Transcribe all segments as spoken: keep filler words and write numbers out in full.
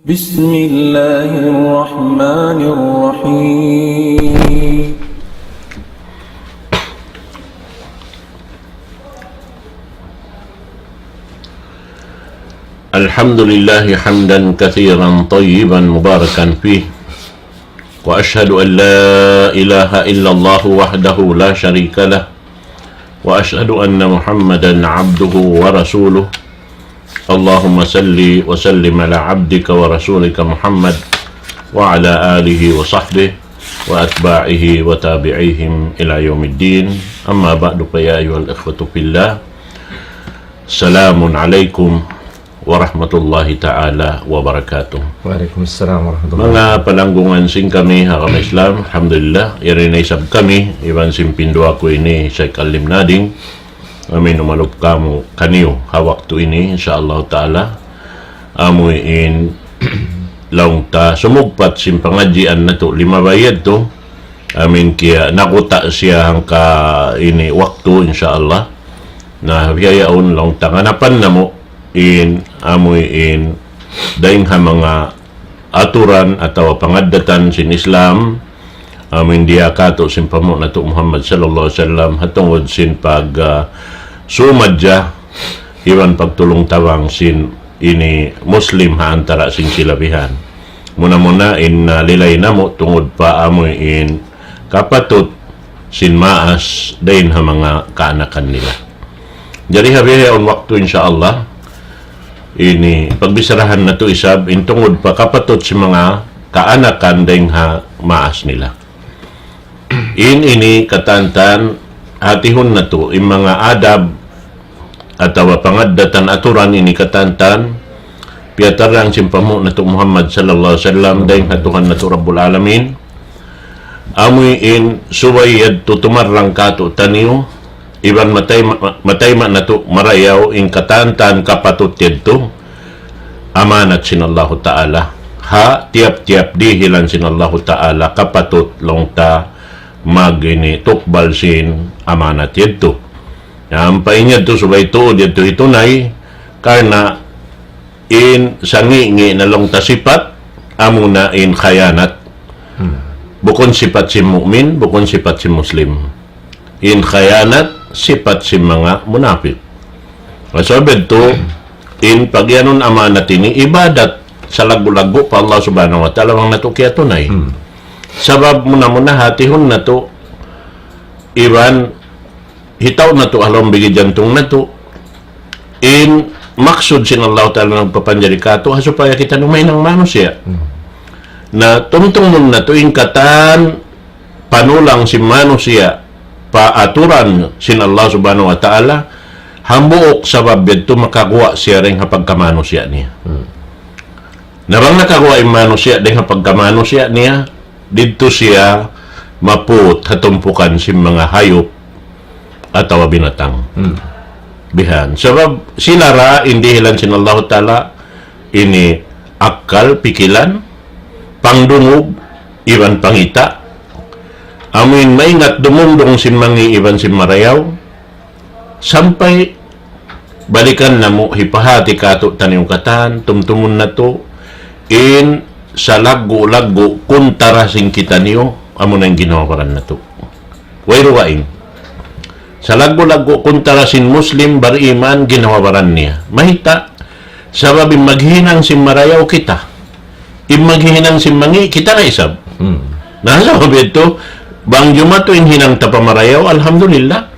بسم الله الرحمن الرحيم. الحمد لله حمدا كثيرا طيبا مباركا فيه، وأشهد أن لا إله إلا الله وحده لا شريك له، وأشهد أن محمدا عبده ورسوله. اللهم صل وسلم على عبدك ورسولك محمد وعلى آله وصحبه وأتباعه وتابعيهم إلى يوم الدين. أما بعد، فيا أيها الإخوة في الله، السلام عليكم ورحمة الله تعالى وبركاته. Waalaikumsalam warahmatullahi. Manga palanggungan sin kami ha agama Islam, alhamdulillah, yari na isab kami, iban sin pinduwa ku ini, Sheikh Alim Nading, amin umalup kamu kaniyu ha waktu ini, insya Allah Ta'ala. Amu in laung ta sumugpat sin pangadjian natu' limabay yadtu, amin kiya nakuta' siya hangka ini waktu, insya Allah. Na, biya' yaun laung ta nganapan namu' in, amu in, dayn ha manga aturan atawa pangaddatan sin Islam, amu in diya katu' sin panghu' natu' Muhammad sallallahu alayhi wasallam, ha tungud sin pag, ah, sumadja, iban pagtulung-tabang sin ini Muslim ha antara' sin sila bihan. Muna-muna in, ah, lilay namu' tungud pa amu in kapatut sin maas dayn ha manga kaanakan nila. Jadi ha bihaun waktu, insya Allah, ini pagbisarahan natu' isab in tungud pa kapatut sin manga kaanakan dayn ha maas nila. In ini katantan hatihun natu' in manga adab atawa pangaddatan aturan ini katantan piyatarang sin panghu' natu' Muhammad sallallahu alayhi wasallam dayn ha Tuhan natu' Rabbul Alamin. Amu in subay yadtu tumarang katu'taniyu, iban matay ma-, matay ma natu' marayaw in katantan kapatut yadtu, amanat sin Allahu Ta'ala. Ha tiyap-tiyap dihilan sin Allahu Ta'ala kapatut laung ta mag ini tukbal sin amanat yadtu. Ampa in yadtu subay tuud yadtu hitunay, karna' in sangi'-ngi' na laung ta sipat, amuna in khayanat. Hmm. Bukun sipat sin mu'min, bukun sipat sin Muslim. In khayanat, sipat sin manga munapik. Sabab yadtu, in pagiyanun amanat ini, ibadat salaggu'-laggu' pa Allah Subhanahu wa Ta'ala, bang natu' kiyatunay. Hmm. Sabab muna-muna hatihun natu', iban hitaw natu' ha lawm bigi jantung natu', in maksud sin Allah Ta'ala nagpapanjari katu', ha supaya kitaniyu mahinang manusiya'. Hmm. Na tumtumun natu' in katan panulang sin manusiya' pa aturan sin Allah Subhanahu wa Ta'ala, hambuuk sabab yadtu makaguwa' siya dayn ha pagkamanusiya' niya. Hmm. Na bang nakaguwa' in manusiya' dayn ha pagkamanusiya' niya, didtu siya maput ha tumpukan sin manga hayup atawa binatang. Hmm. Bihan. Sabab sila ra in dihilan sin Allahu Ta'ala ini akkal, pikilan, pangdungug, iban pangita'. Amuin maingat dumungdung sin mangi' iban sin marayaw. Sampay balikan namu' hipahāti kātu'niyu katan, tumtumun natu', in salaggu'-laggu' kuntara sin kitaniyu, amuna in ginhawa-baran natu'. Wayruun. Salaggu'-laggu' kuntara sin Muslim bariman ginhawa-baran niya. Mayta'? Sabab in maghinang sin marayaw kita. In maghinang sin mangi' kita na isab. Hmm. Na sabab yadtu, bang jumatu in hinang ta pa marayaw, alhamdulillah.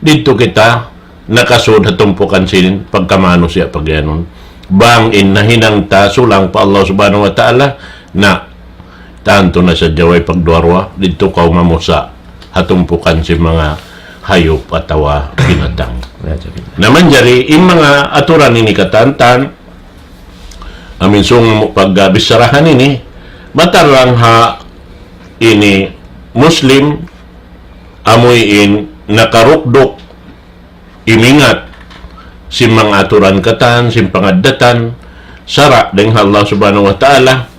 Didtu kita nakasud ha tumpukan sin pagkamanusiya' pagiyanun. Bang in nahinang ta sulang pa Allah Subhanahu wa Ta'ala, na tantu na sadja way pagduwa-ruwa, didtu kaw mamusa' ha tumpukan sin manga hayup atawa binatang. Na manjari, in manga aturan ini katan, amin sung pagkabissarahan ini, matarang ha ini Muslim, amuin nakarukduk imingat sin manga aturan katan, sin pangaddatan, sara' dayn ha Allah Subhanahu wa Ta'ala,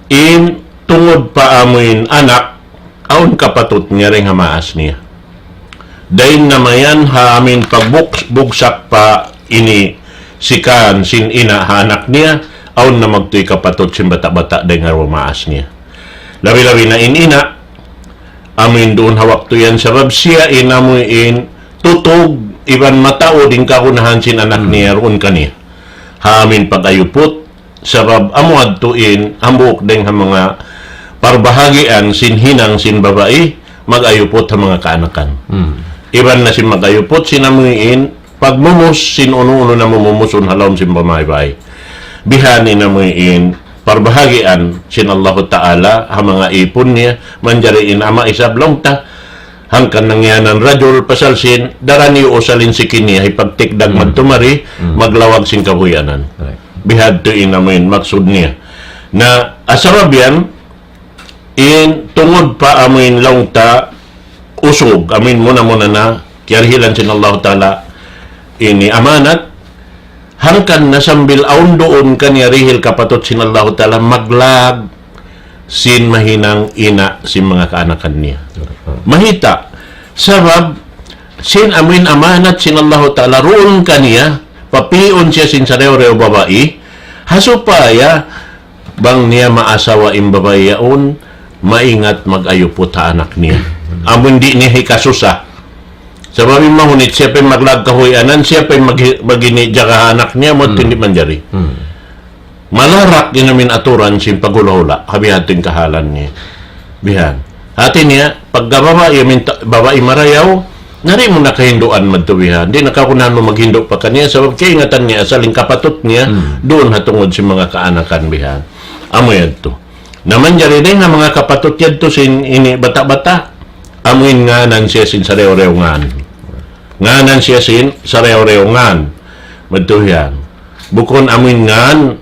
in tungud pa amuin anak, awn kapatut niya dayn ha maas niya. Dayn na mayan ha amuin pagbuks-, bugsak pa ini sikan sin ina' ha anak niya, awn na magtuy kapatut sin bata'-bata' dayn ha duwa maas niya. Labi-labi na in ina', amuin duun ha waktu yan, sabab siya in amuin tutug iban mataud in kagunahan sin anak niya duun kaniya. Ha amuin pag-ayuput, sabab amu yadtu in hambuuk dayn ha manga parbahagian sin hinang sin babai, mag-ayuput ha manga kaanakan. Iban na sin mag-ayuput sin amuin pagmumus sin unu-unu na mumumusun ha lawm sin pamahibay. Bihan in amuin parbahagian sin Allahu Ta'ala ha manga ipun niya, manjari in ama' isab laung ta, hangkan nangiyanan rajul pasal sin, daran yu usalin si kini, hipagtikdag magtumari, maglawag sin kabuhianan. Bihadtu in amuin maksud niya. Na, asal biyan, in tungud pa amuin laung ta usug, amuin muna-muna na, kiyarihilan sin Allahu Ta'ala ini amanat, hangkan na sambil awn duun kaniya rihil kapatut sin Allahu Ta'ala, maglag sin mahinang ina' sin manga kaanakan niya. Mahita', sabab sin amuin amanat sin Allahu Ta'ala duun kaniya, papiun siya sin sarayaw-rayaw babai, ha supaya bang niya maasawa in babai yaun, maingat mag-ayuput ha anak niya. Amun di' niya hikasusa. Sabab in mahunit, siya pa in maglag kahuyanan, siya pa in mag-, magini jaga ha anak niya, amu yadtu di' manjari. Malarak in amuin aturan sin paghula'-hula', ha bihadtu in kahalan niya. Bihan. Hati niya, pagka babai, amuin ta-, babai marayaw, na di' mu na kahinduan madtu bihan. Di' na kagunahan mu maghindu' pa kaniya, sabab kaingatan niya, asal in kapatut niya, duun ha tungud sin manga kaanakan bihan. Amu yadtu. Na manjari dayn ha manga kapatut yadtu sin ini bata'-bata', amuin ngānan siya sin sarayaw-rayaw ngān. Ngānan siya sin sarayaw-rayaw ngān. Madtu yan. Bukun amuin ngān,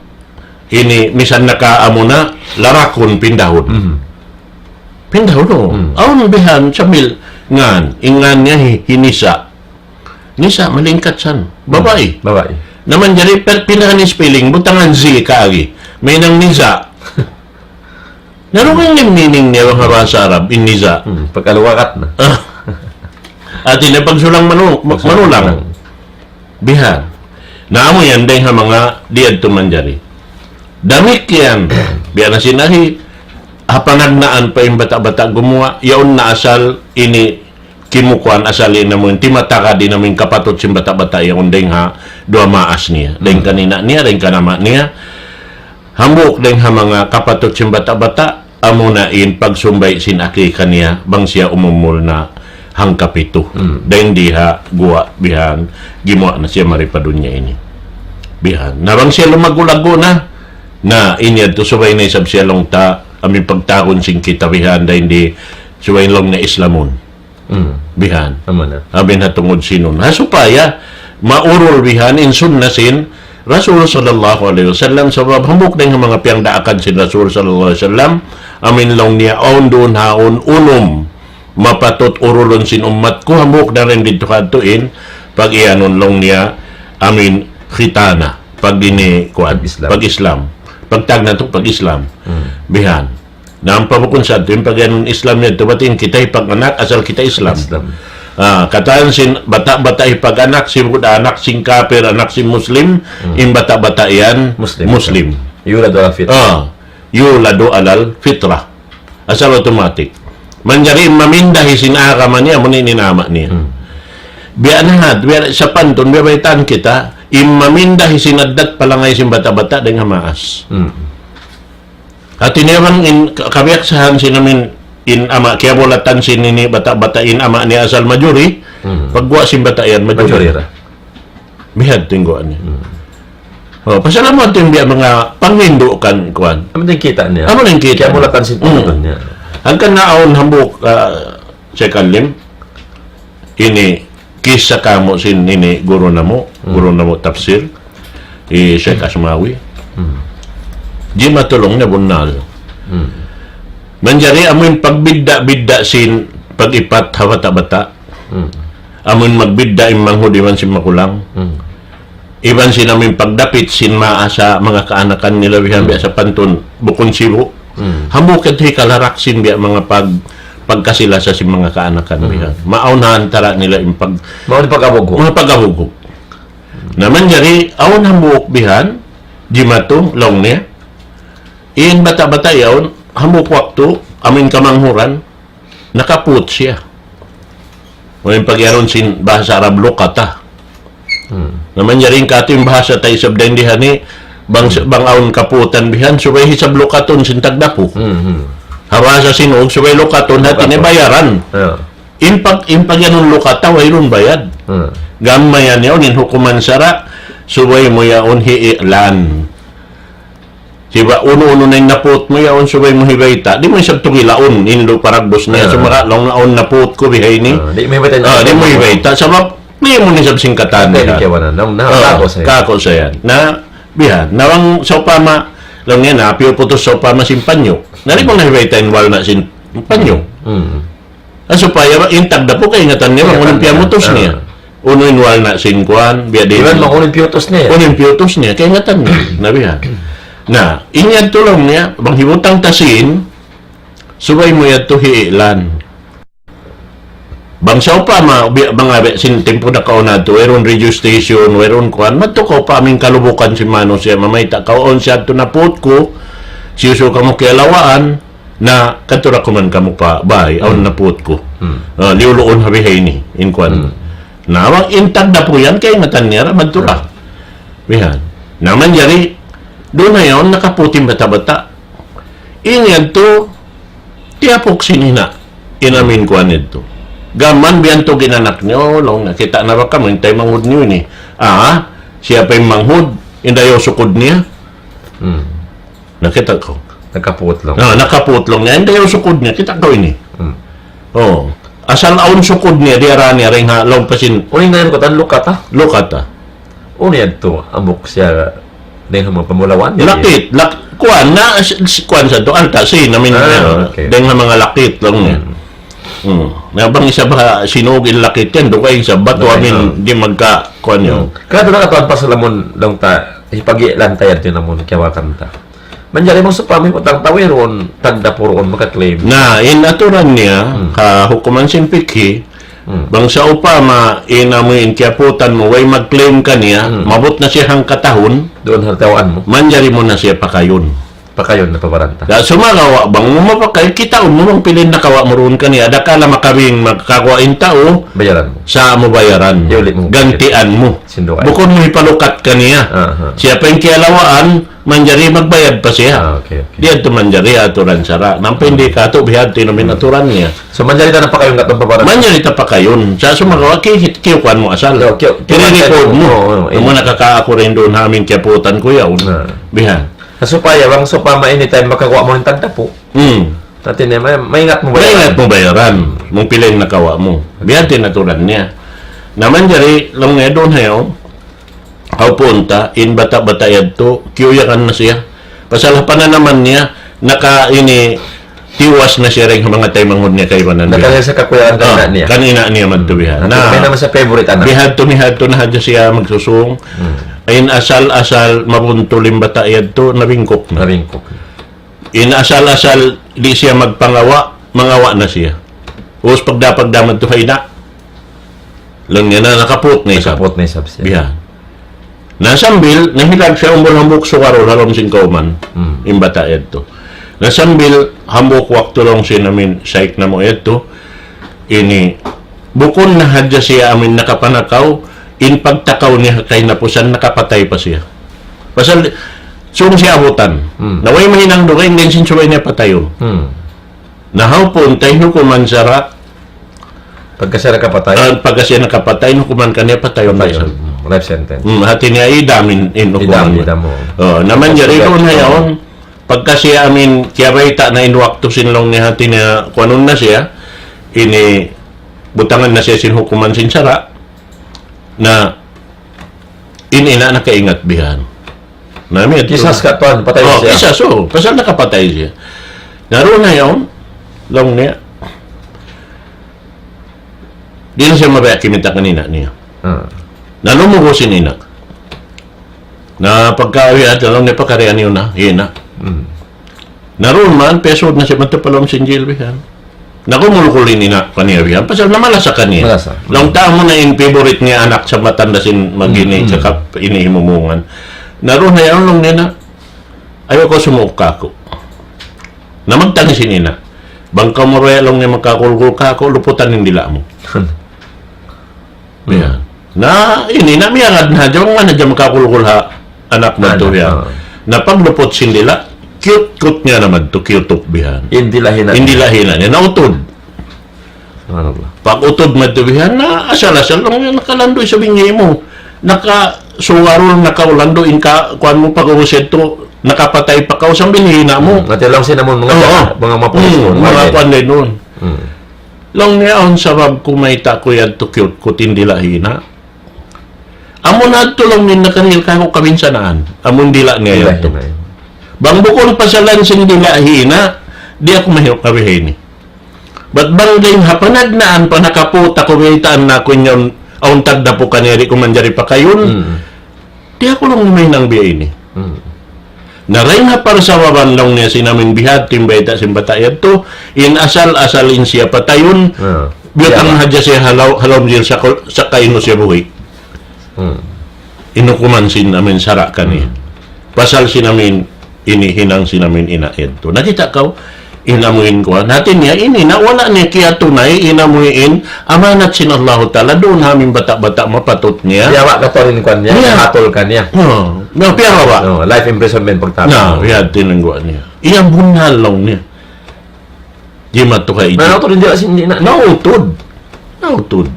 ini misan naka amuna, larakun pindahun. Pindahun, o. Awn bihan sambil ngān, in ngān niya hi-, hi Nisa. Nisa, malingkat san. Babai. Babai. Na manjari per-, pindahan in spelling, butangan Z kaagi. Mahinang Niza. Na duun in meaning niya bang ha bahasa Arab, in Niza. Pagkaluwakat na. Ah. Hati niya pagsulang manu-, ma-, manulang. Bihan. Na amu yan dayn ha manga di' yadtu manjari. Damikkiyan, biya' na sin ahi, ha panagnaan pa in bata'-bata' gumuwa', yaun na asal ini kimukuan asal in amuin, timatagad in amuin kapatut sin bata'-bata' yaun dayn ha duwa maas niya. Dayn kan ina' niya, dayn kan ama' niya. Hambuuk dayn ha manga kapatut sin bata'-bata', amuna in pagsumbay' sin akika niya, bang siya umumul na hangkapitu. Dayn di ha guwa' bihan, gimuwa' na siya mari pa dunya ini. Bihan. Na bang siya lumaggu'-laggu' na, na in yadtu subay na isab siya laung ta, amuin pagtagun sin kita bihan, dayn di subay laung na Islamun. Bihan. Amin ha tungud sin unu. Ha supaya maurul bihan in sunna sin Rasul sallallahu alayhi wasallam, sabab hambuuk dayn ha manga piyagdaakan sin Rasul sallallahu alayhi wasallam, amuin laung niya awn duun ha un unum mapatut urulun sin ummat ku, hambuuk dayn didtu ha yadtu in pag-iyanun laung niya amuin khitana, pag ini kuan, pag-Islam. Pag-Islam. Pagtag natu' pag-Islam. Bihan. Na ampa bukun sa yadtu, in pag-iyanun Islam yadtu, bat in kita hipag-anak, asal kita Islam. Islam. Ah, katan sin bata'-bata' hipag-anak, sibu' da anak sin kapir, anak sin Muslim, in bata'-bata' yan Muslim. Muslim. Yuladu ala fitrah. Ah, yuladu alal fitrah. Asal automatic. Manjari in maminda hi sin agama niya, amu ini in ama' niya. Biya' na hat, biya' sapantun, biya' baytaan kita, in maminda hi sin addat palangay sin bata'-bata' dayn ha maas. Hati niya bang in ka-, kabiyaksahan sin amuin in ama' kiyabulatan sin ini bata'-bata' in ama' niya asal Majuri, pagguwa' sin bata' yan, Majuri. Majuri ra. Bihadtu in guwa' niya. O, pasal amu yadtu in biya' manga panghindu' kan kuan. Amu in kita' niya. Amu in kita' niya. Kiyabulatan sin panghindu' niya. Hangkan na awn hambuuk, ah, Sheikh Alim, ini kissa kamu sin ini guru namu', guru namu' tafsir, hi Sheikh Asmawi. Jimatu laung niya bunnal. Manjari amuin pagbidda'-bidda' sin pag-ipat ha bata'-bata'. Amuin magbidda' in manghud iban sin makulang. Iban sin amuin pagdapit sin maas ha manga kaanakan nila bihan biya' sapantun bukun sibu'. Hambuuk yadtu hikalarak sin biya' manga pag-, pagkasi-lasa sin manga kaanakan bihan. Maawn ha antara' nila in pag-, maawn pag-abugu'. Manga pag-abugu'. Na manjari, awn hambuuk bihan, jimatu, laung niya. In bata'-bata' yaun, hambuuk waktu, amuin kamanghuran, nakaput siya. Amuin pag'iyanun sin bahasa Arab luqata. Hmm. Na manjari in katu' in bahasa ta isab dayn di ha ini, bang, bang awn kaputan bihan, subay isab luqatun sin tagdapu. Hmm, hmm. Ha bahasa Sinug, subay luqatun, hati niya bayaran. Ah. In pag, in pag'iyanun luqata, wayruun bayad. Hmm. Gam mayan yaun, in hukuman sara', subay mu yaun hi'ilan. Siba' unu-unu na in naput mu yaun, subay mu hibayta'. Di' mu isab tugilaun, in lu paragbus niya. Ah. Sumagawa' laung niya awn naput ku bihaini. Ah, di' mu hibayta'. Ah, di' mu hibayta'. Sabab, di' mu isab singkatan. Di' niya kiyawanan. Laung niya, ah, kaku' sa yan. Kaku' sa yan. Na, bihan. Na bang sawpama, laung niya na, piyuputus sawpama sin panyu'. Na di' mu na hibayta' in walna' sin panyu'. Hmm. Ah, supaya ba, in tagdapu kaingatan niya, bang unu in piyamutus niya. Ah. Unu in walna' sin kuwan, biya' diin. Iban bang unu in piyutus niya. Unu in piyutus niya, kaingatan niya. Na bihan. Na, in yadtu laung niya, bang hibutang ta sīn, subay mu yadtu hi'ilan. Bang sawpama, bi-, bang abi sin timpu nakauna yadtu, wayruun radio station, wayruun kuwan, madtu kaw pa amuin kalubukan sin manusiya', mamayta' kaw, "Awn siya yadtu naput ku, hisiyu-siyu kamu kiyalawaan, na kadtu da kuman kamu pa bay, awn naput ku." Hmm. Ah, liyuluun ha bihaini, in kuwan. Hmm. Na, bang in tagdapu yan, kaingatan niya ra, madtu ra. Ah. Bihan. Na manjari, duun na yaun, nakaput in bata'-bata'. In yadtu, tiyapuk sin ina', in amuin kuwan yadtu. Gam mayan biya' tuud in anak niya, "O," laung niya, "kita' na ba kamu, in taymanghud niyu ini?" "Ah, siya pa in manghud, in dayaw sukud niya." Hmm. Nakita' ku. Nakaput laung. Ah, nakaput laung niya, in dayaw sukud niya, kita' ku ini. Hmm. Oh. Asal awn sukud niya, diyara niya, dayn ha lawm pa sin. Unu in ngaran ku, tan lukata? Lukata. Unu yadtu, hambuuk siya, dayn ha manga pamulawan niya. Lakit, lak-, kuwan, na, s-, s-, kuwan sa tu, alta', sin, amuin, ah, okay. Dayn ha manga lakit laung niya. Hmm. Hmm. Na bang isab ha Sinug in lakit yan, dugaing isab batu, amuin, di' magka, kuwan yan. Hmm. Kaya tu na katuan pasal amun, laung ta, hipag-ilan ta yadtu in amun, kiyawakan ta. Manjari bang sawpama hiputang ta wayruun, tagdapu duun maka-claim. Na, in aturan niya, hmm, ha hukuman sin fikhi, hmm, bang sawpama in amuin kiyaputan mu, way mag-claim kaniya, hmm, maabut na siya hangka tahun, duun ha tiyawaan mu, manjari mu na siya pakayun. Pakayun na pa baran ta. Na, sumagawa' bang mu mapakay, kitaun mu bang pila in nakawa' mu duun kaniya, adakala makabing makaguwa' in tau, bayaran mu. Sa' mu bayaran. Iuli mu. Gantian mu. Sin dugaing. Bukun mu hipalukat kaniya. Aha. Siya pa in kiyalawaan, manjari magbayad pa siya. Ah, okay, okay. Di' yadtu manjari aturan sara'. Nampa in di' katu' biya' ha yan in amuin aturan niya. So, manjari ta na pakayun katu' pa baran? Manjari ta pakayun. Sa' sumagawa' ki-, ki-, kiyukuan mu asal. Yo, ki-, ki-, kiri-record mu. Oo, oo, amu na kaka aku rin duun ha amuin kiyaputan ku yaun. Na. Bihan. Na supaya, bang sawpama anytime makaguwa' mu in tagdapu. Hmm. Hati niya, may, maingat mu bayaran. Maingat mu bayaran. Bang pila in nakawa' mu. Biya' ha yan in aturan niya. Na manjari, laung niya duun ha yaun. Hawpun ta, in bata'-bata' yadtu, kiyuyakan na siya. Pasal ha pananaman niya, naka ini, tiwas na siya dayn ha manga taymanghud niya kaibanan. Naka niya sa kakuyagan kan ina' niya. Kan ina' niya madtu bihan. Na, na, bihan tu, bihan tu na hadja siya magsusūng. Hmm. In asal-asal mabuntul in bata' yadtu, nabingkuk na. Nabingkuk. In asal-asal di' siya magpangawa', mangawa' na siya. Ubus pagda-pagda madtu ha ina'. Laung niya na nakaput na isab. Nakaput na isab siya. Bihan. Na sambil, nahilag siya umul hambuuk sugarul ha lawm sin kawman. Hmm. In bata' yadtu. Na sambil, hambuuk waktu laung sin amuin, saik namu' yadtu. Ini, bukun na hadja siya amuin nakapanakaw, in pagtakaw niya kahinapusan nakapatay pa siya. Pasal, sūng siya abutan. Hmm. Na way mahinang dugaing, dayn sin subay niya patayun. Hmm. Na hawpun ta in hukuman sara'. Pagka siya nakapatay? Ah, pagka siya nakapatay, in hukuman kaniya patayun. Patayun. Isab. Hmm, life sentence. Hmm, hati niya idam in, in hukuman. Idam, idam, oo. Oh, na manjari duun ha yaun, pagka siya amuin, kiyabayta' na in waktu sin laung niya hati niya, kuanun na siya, ini, butangan na siya sin hukuman sin sara', na, in ina' nakaingat bihan. Na, amuin, kisas ka tuan, patay siya. Oh, kisas, oh. Pasal nakapatay siya. Na duun ha yaun, laung niya. Di' na siya mabaya' kimita' kan ina' niya. Ah. Na lumugus in ina'. Na pagka-uwi' yadtu, laung niya, pakarian niyu na, ina'. Hmm. Na duun man, piyasud na siya madtu pa lawm sin jail bihan. Na kumulkul in ina' kaniya bihan. Pasal na malasa kaniya. Malasa. Laung ta amu na in favorite niya anak sa matanda sin mag-ini, hmm, kakap ini himumungan. Na duun na yan laung niya na, ayaw kaw sumuuk kāku'. Na magtangis in ina'. Bang kaw mabaya' laung niya makakulkul kāku', luputan in dila' mu. Hmm. Yan. Na, in ina' miyagad na, hadja, bang man hadja makakulkul ha anak mu yadtu yan. Na pagluput sin dila', kiyutkut niya na madtu, kiyutuk bihan. In dila' hina'. In dila' hina' niya, nautud. Subhanallah. Pag-utud madtu bihan na, asal-asal laung niya nakalandu' isab in yay mu. Nakasugarul, nakaulandu' in ka, kuwan mu pag-ubus yadtu, nakapatay pa kaw sambil hina' mu. Hmm. Hati laung sin amun manga, manga mapulis mu, manga kuwan da duun. Hmm. Laung niya, awn sabab ku mayta' ku yadtu kiyutkut in dila' hina'. Amun yadtu laung niya nakanil kāku' kabinsanaan. Amun dila' niya yadtu. Bang bukun pasalan sin dila' hina', di' aku mahirup na biha ini. Bat bang dayn ha panagnaan pa nakaputa ku, baytaan na aku in yaun, awn tagdapu kaniya di' ku manjari pakayun. Hmm. Di' aku laung mahinang biya' ini. Hmm. Na dayn ha parsababan laung niya sin amin bihadtu in bayta' sin bata' yadtu, in asal-asal in siya patayun, biyutang hadja siya ha law-, ha lawm jil sa-, saka inu siya buhi'. Hmm. In hukuman sin amin sara' kaniya. Hmm. Pasal sin amin ini hinang sin amin ina' yadtu. Nakita' kaw, in amuin kuwan. Hati niya, in ina' wala' niya kiyatunay, in amuin amanat sin Allahu Ta'ala, duun ha amin bata'-bata' mapatut niya. Diyawa' katurin kuwan niya, hatul kaniya. Oh, na, piyawa'. Oh, life imprisonment pagtapos. Na, biya' tinangguan niya. Iya bunnal laung niya. Di' matuka iti. Na, nautud in dila' sin ina'. Nautud. Nautud.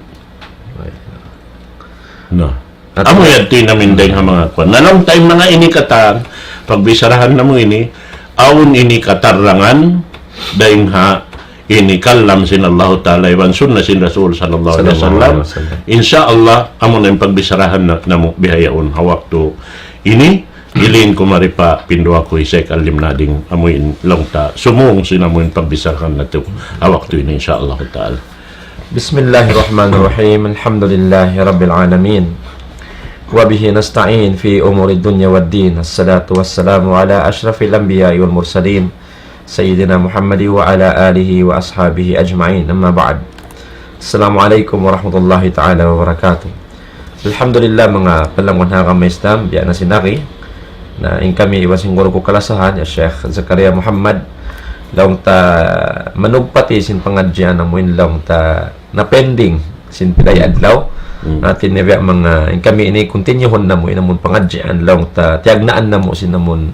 Na. Amu yadtu in amin dayng ha manga kuwan. Na laung ta in manga ini katan, pagbisarahan namu' ini, awn ini katarangan, dayng ha ini kalam sin Allahu Ta'ala, iban sunna sin Rasul sallallahu alayhi wasallam. Insya Allah, amu na in pagbisarahan na, namu' bihaun ha waktu ini, hilin ku mari pa pinduwa ku hi Sheikh Alim Nading, amu in laung ta, sumung sin amu in pagbisarahan natu', ha waktu ini, insya Allah Ta'ala. بسم الله الرحمن الرحيم. الحمد لله رب العالمين. وبه نستعين في أمور الدنيا والدين. الصلاة والسلام على أشرف الأنبياء والمرسلين. سيدنا محمد وعلى آله وأصحابه أجمعين. أما بعد. السلام عليكم ورحمة الله تعالى وبركاته. Alhamdulillah, manga palangwan ha agama Islam, biya' na sin agi. Na, in kami iban sin guru ku kalasahan, ya Sheikh Zakaria Muhammad, laung ta manugpati sin pangadjian namu' in laung ta na-pending sin pila adlaw. Hmm. Hati niya biya' manga, in kami ini continuehun namu' in amun pangadjian laung ta tiyagnaan namu' sin amun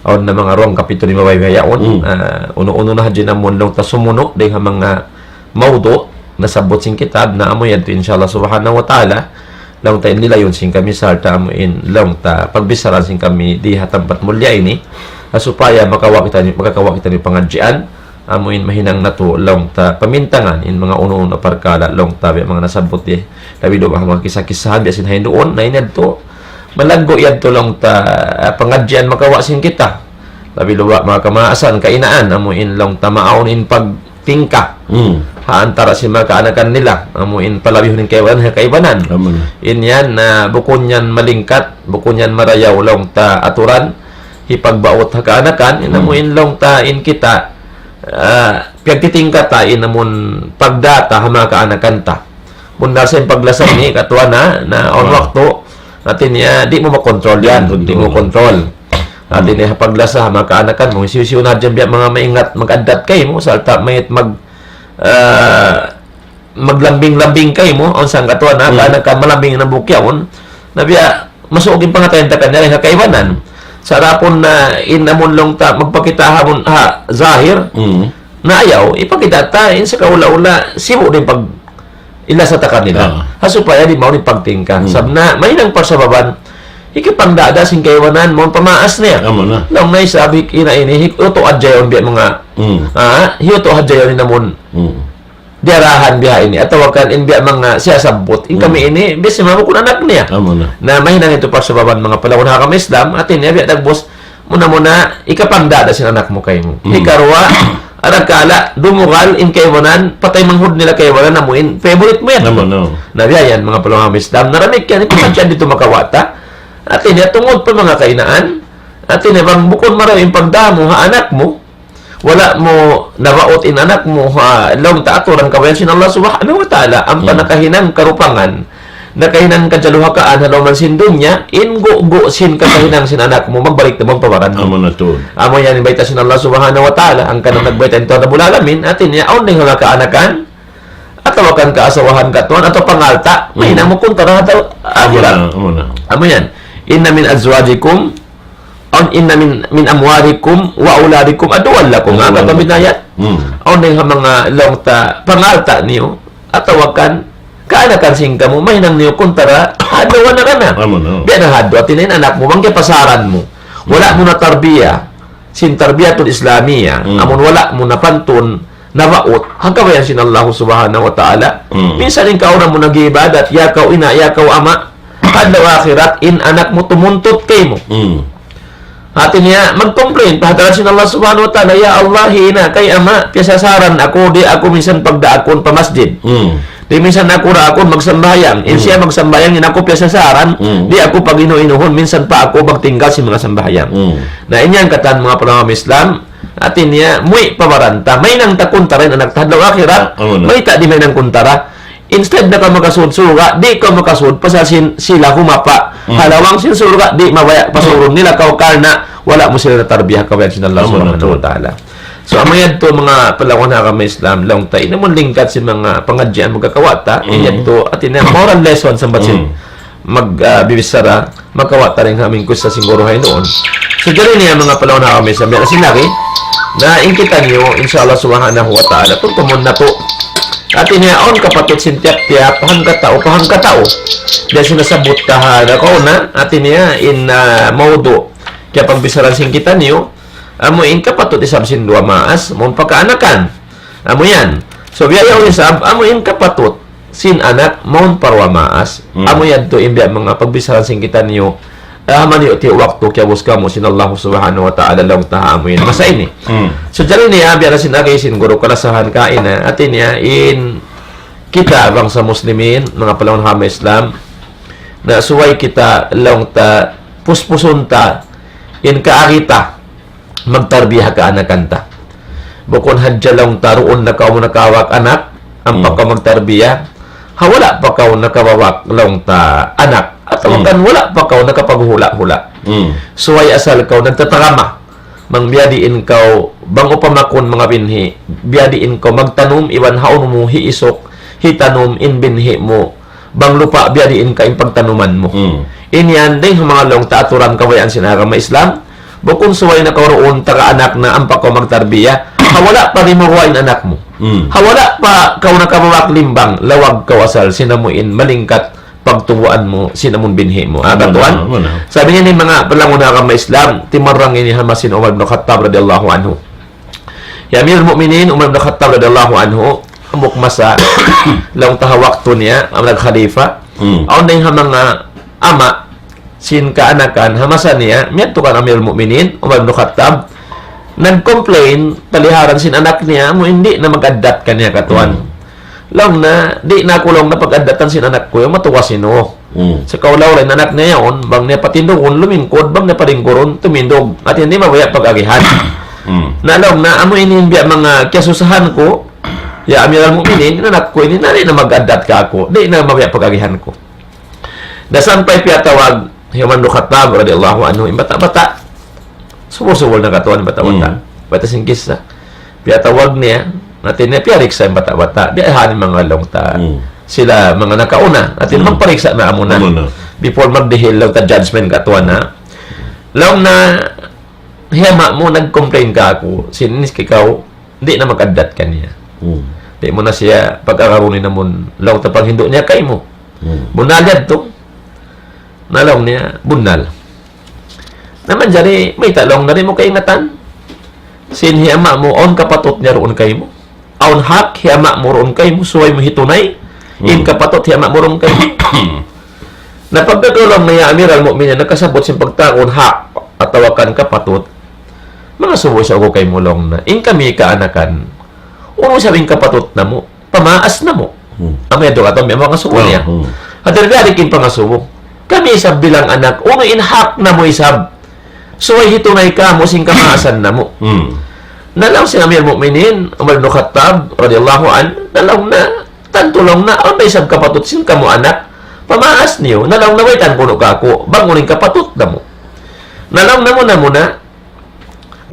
awn na manga duwang kapitu lima bay bihaun. Hmm. Ah, unu-unu na hadja in amun laung ta sumunu' dayng ha manga mawdu' nasabbut sin kitab na amu yadtu insya Allah subhanahu wa ta'ala. Laung ta in lilayun sin kami sarta' amu in laung ta pagbisarahan sin kami di ha tampat mulliya ini. Ah, supaya makawa' kita ini, makakawa' kita ini pangadjian. Amu in mahinang natu' laung ta pamintangan in manga unu-unu na parkala' laung ta biya' manga nasabbut di. Labi duun manga kisa-kisahan biya' sin hain duun, na in yadtu malaggu' yadtu laung ta, ah, pangadjian makawa' sin kita. Labi duun manga kamaasan kainaan, amu in laung ta maawn in pagtingka. Hmm. Ha antara sin manga kaanakan nila, amu in palabihun in kaibanan, ha kaibanan. Amu na. In yan, na bukun yan malingkat, bukun yan marayaw laung ta aturan, hipagbaut ha kaanakan, in amu in laung ta in kita, ah, piyagtitingkatan in amun pagdata ha manga kaanakan ta. Bunnal sa in paglasa ini, katuan na, na awn waktu, hati niya, di' mu makontrol yan, di' mu kontrol. Hati niya, paglasa ha manga kaanakan mu, hisiyu-siyu na hadja biya' manga maingat, mag-addat kaymu, sarta' mayta' mag-, ah, maglambing-lambing kaymu, awn sangkatuan na, hmm, kaanakan malambing in hambuuk yaun. Na biya', masuuk in pangatayan ta kaniya ha kaibanan. Sa' adapun na in amun laung ta magpakita ha mun-, ha zahir, hmm, na ayaw, ipakita ta, in sa kaula-ula, sibu' da in pag-ilasa ta kanila. Ah. Ha supaya di' mawn in pagtingka. Hmm. Sabab na, mahinang parsababan, hikapangdada sin kaibanan, mawn pamaas niya. Amu na. Laung na isab hi ina' ini, hi-, utu' hadja yaun biya' manga, hmm, ah, hiyutu' hadja yaun in amun. Hmm. Diyarahan biha ini, atawa kan in biya' manga siyasabbut, in kami ini, biya' sin manga bukun anak niya. Amu na. Na mahinang yadtu parsababan manga palangwan ha agama Islam, hati niya biya' dagbus, muna-muna, ikapangdada sin anak mu kaymu. Hmm. Hikaruwa, arakala', dumugal, in kaibanan, patay manghud nila kaibanan, amu in, favorite mu yan. Amu na. Na biya' yan, manga palangwan ha agama Islam, na damikkiyan, in pagkadjian ditu makawa' ta, hati niya, tungud pa manga kainaan, hati niya, bang bukun marayaw in pagdaamu, ha anak mu, wala' mu nabaut in anak mu, ha, laung ta aturan kabayaan sin Allah Subhanahu wa Ta'ala, ampa nakahinang karupangan, nakahinang kajaluhakaan ha lawm sin dunya, in gugu' sin kakahinang sin anak mu, magbalik na mu pa baran mu. Amu na tuud. Amu yan in bayta' sin Allah Subhanahu wa Ta'ala, hangkan nagbayta' in Tuhan Rabbul Alamin, hati niya, awn dayng ha manga kaanakan, atawa kan kaasawahan katuan, atawa pangalta', Hmm. mahinang mu kuntara ha akhirat. Amu na, amu na. Amu yan. إن من أزواجكم Awn إن من، من أموالكم وأولادكم عدوا لكم. Amu na. Amu na. Awn dayng ha manga laung ta pangalta' niyu, atawa kan kaanakan sin kamu, mahinang niyu kuntara ha duwa na kana. Amu na. Biya' na ha duwa, hati niya in anak mu, bang kiyapasaran mu. Wala' mu na tarbiya, sin tarbiyatul Islamiyah, Hmm. amun wala' mu na pantun, nabaut, ha kabayaan sin Allah Subhanahu wa Ta'ala. Hmm. Minsan in kaw na mu nag-iibadat, ya kaw ina', ya kaw ama', adlaw akhirat, in anak mu tumuntut kaymu. Hmm. Hati niya, mag-complain, pa hadarat sin Allah Subhanahu wa Ta'ala, "Ya Allah, hi ina' kay ama', piyasasaran aku, di' aku minsan pagdaakun pa masjid. Hmm. Di' minsan aku daakun magsambahayang. In Hmm. siya magsambahayang, in aku piyasasaran, Hmm. di' aku pag-inu-inuhun, minsan pa aku magtinggal sin manga sambahayang." Hmm. Na in yan katan manga panaw Islam, hati niya, muwi' pa baran ta, mahinang ta kuntara in anak ta adlaw akhirat, Amu na. mayta' di' mahinang kuntara. Instead na kaw makasud surga', di' kaw makasud, pasal sin sila humapa Hmm. ha lawang sin surga', di' mabaya' pasurun nila kaw karna' wala' mu sila natarbiya ha kabayaan sin Allah Amu na Subhanahu wa tuud. Ta'ala. So, amu yadtu manga palawan ha agama Islam, laung ta, in amun lingkat sin manga pangadjian magkakawa' ta, in Hmm. yadtu, hati niya, moral lesson sa basin. Hmm. Mag, ah, bibichara, makawa' ta dayn ha amin kissa sin guru ha yan duun. So, jari niya manga palawan ha agama Islam, biya' na sin lagi, na in kitaniyu, insha Allah Subhanahu wa Ta'ala, tumtumun natu'. Hati niya, awn kapatut sin tiyap-tiyap, hangkatau, pa hangkatau. Biya' sin nasabbut ta ha nakauna, hati niya, in, ah, mawdu', kiyapagbichara sin kitaniyu, amu in kapatut isab sin duwa maas, mawn pa kaanakan. Amu yan. So, biya' yaun isab, amu in kapatut sin anak mawn pa duwa maas. Hmm. Amu yadtu in biya' manga pagbichara sin kitaniyu. Ah, amu yan in waktu kiyabus kamu sin Allah Subhanahu wa Ta'ala laung ta ha amu in masa ini. Hmm. So, jari niya, biya' na sin agi sin guru kalasahan kaina, hati niya in kita bangsa Muslimin, manga palawan ha agama Islam, na subay kita laung ta puspusun ta in kaagi ta magtarbiya ha kaanakan ta. Bukun hadja laung ta duun na kaw nakabawak anak, ampa Hmm. kaw magtarbiya, ha wala' pa kaw nakabawak laung ta anak, atawa Hmm. kan wala' pa kaw nakapaghula'-hula'. Hmm. Subay asal kaw nagtatarama. Bang biya' diin kaw, bang upama kun manga binhi', biya' diin kaw magtanum, iban hawnu mu hiisuk, hitanum in binhi' mu, bang lupa' biya' diin ka in pagtanuman mu. Hmm. In yan, dayng ha manga laung ta aturan kabayaan sin agama Islam, bukun subay na kaw duun taga anak na ampa kaw magtarbiya, ha wala' pa dimuruwa in anak mu. Hmm. Ha wala' pa kaw nakabawak limbang, lawag kaw asal sin amu in malingkat pagtubuan mu, sin amun binhi' mu. Ah, Amu na, katuan? Amu na. Sabab ini manga palawan ha agama Islam, timarang ini ha masa sin Umar bin Khattab radiyallahu anhu. Ya Amir Mukminin, Umar bin Khattab radiyallahu anhu, hambuuk masa, laung ta ha waktu niya, amu nag-khalifa. Hmm. Awn dayng ha manga ama', sin kaanakan, ha masa niya, miyadtu kan Amir Mukminin, Umar bin Khattab, nag-complain, paliharan sin anak niya, amu in di' na mag-addat kaniya katuan. Hmm. Laung niya, di' na aku laung niya pag-addatan sin anak ku, yan matuwa sinu. Hmm. Sa' kaulaw in anak niya yaun, bang niya patindugun, lumingkud, bang niya palingkurun, tumindug. Hati niya di' mabaya' pag-agihan. Hmm. Na laung niya, amu ini in biya' manga kiyasusahan ku, ya Amiral Mukminin, in anak ku ini, na di' na mag-addat kāku', di' na mabaya' pag-agihan ku. Na sampay piyatawag hi Umar bin Khattab radiyallahu anhu, in bata'-bata'. Subul-subul na katuan in bata'-bata'. Hmm. Bata' sin kissa. Piyatawag niya, hati niya piyariksa' in bata'-bata'. Biya' ha ini manga laung ta. Hmm. Sila manga nakauna, hati Hmm. magpariksa' na amuna. Amuna. Before magdihil laung ta judgment katuan na. Laung niya, hi ama' mu nag-complain kāku', sin inis kikaw, di' na mag-addat kaniya. Hmm. Di' mu na siya pag-agarun in amun laung ta paghindu' niya kaymu. Hmm. Bunnal yadtu. Na laung niya, bunnal. Na manjari, mayta' laung niya di' mu kaingatan. Sin hi ama' mu, awn kapatut niya duun kaymu. Awn hak hi ama' mu duun kaymu, subay mu hitunay. In Hmm. kapatut hi ama' mu duun kaymu. Na pagka laung niya, ya Amiral Mukminin, nakasabbut sin pagtawagun hak atawa kan kapatut, mangasubu isab aku kaymu laung niya. In kami kaanakan, unu isab in kapatut namu', pamaas namu'. Hmm. Amu yadtu katuan, miyamangasubu niya. Hmm. Hati niya di' in pangasubu. Kami isab bilang anak, unu in hak namu' isab. Subay hitunay kamu' sin kamaasan namu'. Hmm. Na laung sin Amir Mukminin, Umar bin Khattab, radiyallahu anhu, na laung niya, tantu laung niya, awn da isab kapatut sin kamu' anak, pamaas niyu, na laung na baytaan kunu' kāku', bang unu in kapatut namu'. Na laung na muna-muna,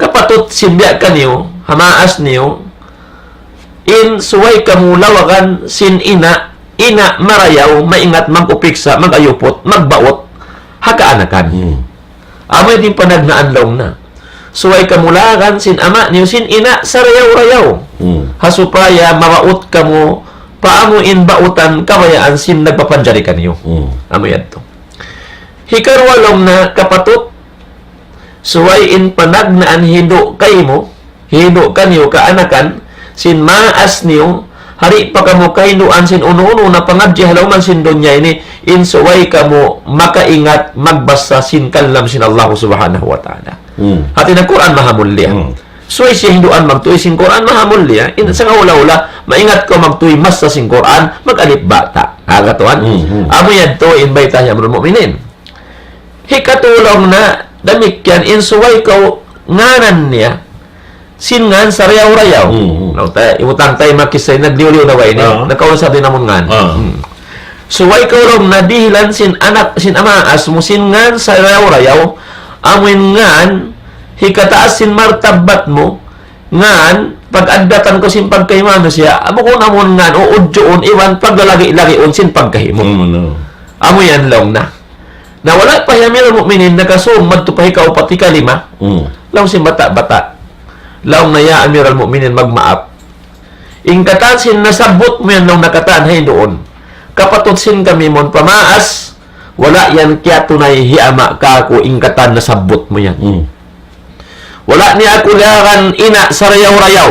kapatut sin biya' kaniyu, ha maas niyu, in subay kamu lawagan sin ina', ina' marayaw, maingat mag-upiksa, mag-ayuput, magbaut, ha kaanakan. Hmm. Amu yan in panagnaan laung na. Subay kamu lawagan sin ama' niyu, sin ina', sarayaw-rayaw. Hmm. Ha supaya mabaut kamu, pa amu in bautan kabayaan sin nagpapanjari kaniyu. Hmm. Amu yadtu. Hikaruwa laung na kapatut, subay in panagnaan hindu' kaymu, hindu' kaniyu kaanakan, sin maas niyu, di' pa kamu kahinduan sin unu-unu na pangadji' ha lawm sin dunya ini, in subay kamu makaingat magbasa sin kalam sin Allah Subhanahu wa Ta'ala. Hmm. Hati niya Qur'an maha mulia. Hmm. Subay siya hinduan magtuy sin Qur'an maha mulia. In sangahula-hula, maingat kaw magtuy masa sin Qur'an, mag-alif ba ta. Ha, katuan? Hmm, hmm. Amu yadtu in bayta' hi Amirul Mukminin. Hikatū laung na damikkiyan in subay kaw nganan niya sin ngan sarayaw-rayaw. Hmm, hmm. Laung ta, ibutang ta in manga kissa in nagliyu-liyu na ba ini? Ah. Nakauna sa di' namu' ngan. Ah. Hmm. Subay kaw laung na dihilan sin anak, sin ama' as mu sin ngan sarayaw-rayaw. Amu in ngan, hikataas sin martabat mu, ngan, pag-addatan kaw sin pagkahi manusiya', amu kunu' amu in ngan, uudjuun, iban paglalagi-lagiun sin pagkahi mu. Hmm, ano. Amu yan laung na. Na wala' pa hi Amirul Mukminin nakasūng madtu pa hikaupat, hikalima. Hmm. Laung sin bata'-bata'. Laung na, "Ya Amirul Mukminin, magmaap. In katan sin nasabbut mu yan laung na katan ha hinduun. Kapatut sin kami mawn pamaas, wala' yan kiyatunay hi ama' kāku' in katan nasabbut mu yan. Hmm. Wala' niya aku lawagan ina' sarayaw-rayaw."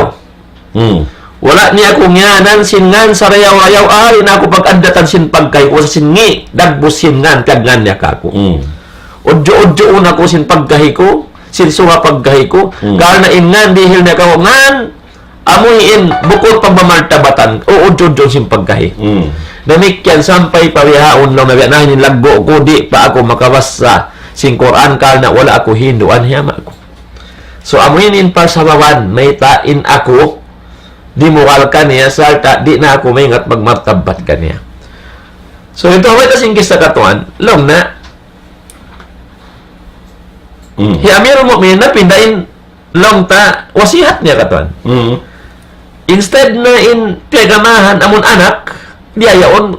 Hmm. Wala' niya aku ngiyanan sin ngan sarayaw-rayaw, ari na aku pag-addatan sin pagkahi ku, sin ngi', dagbus sin ngan, piyagngān niya kāku'. Hmm. Udju-udjuun aku sin pagkahi ku, sin suga pagkahi ku, hmm, karna' in ngan dihil niya kāku' ngan, amu in bukun pagmamartabatan, uudju-udjuun sin pagkahi. Hmm. Damikkiyan sampay pa bihaun laung na biya' na ini in laggu' ku, di' pa aku makabasa sin Qur'an karna' wala' aku hinduan hi ama' ku. So, amu ini in parsababan, mayta' in aku, di' mughal kaniya, sarta' di' na aku maingat magmartabat kaniya. So, yadtu, amu yadtu sin kissa katuan, laung na, hmm, hi Amirul Mukminin napinda in laung ta wasihat niya katuan. Hmm. Instead na in piyagamahan amun anak, diyayaun,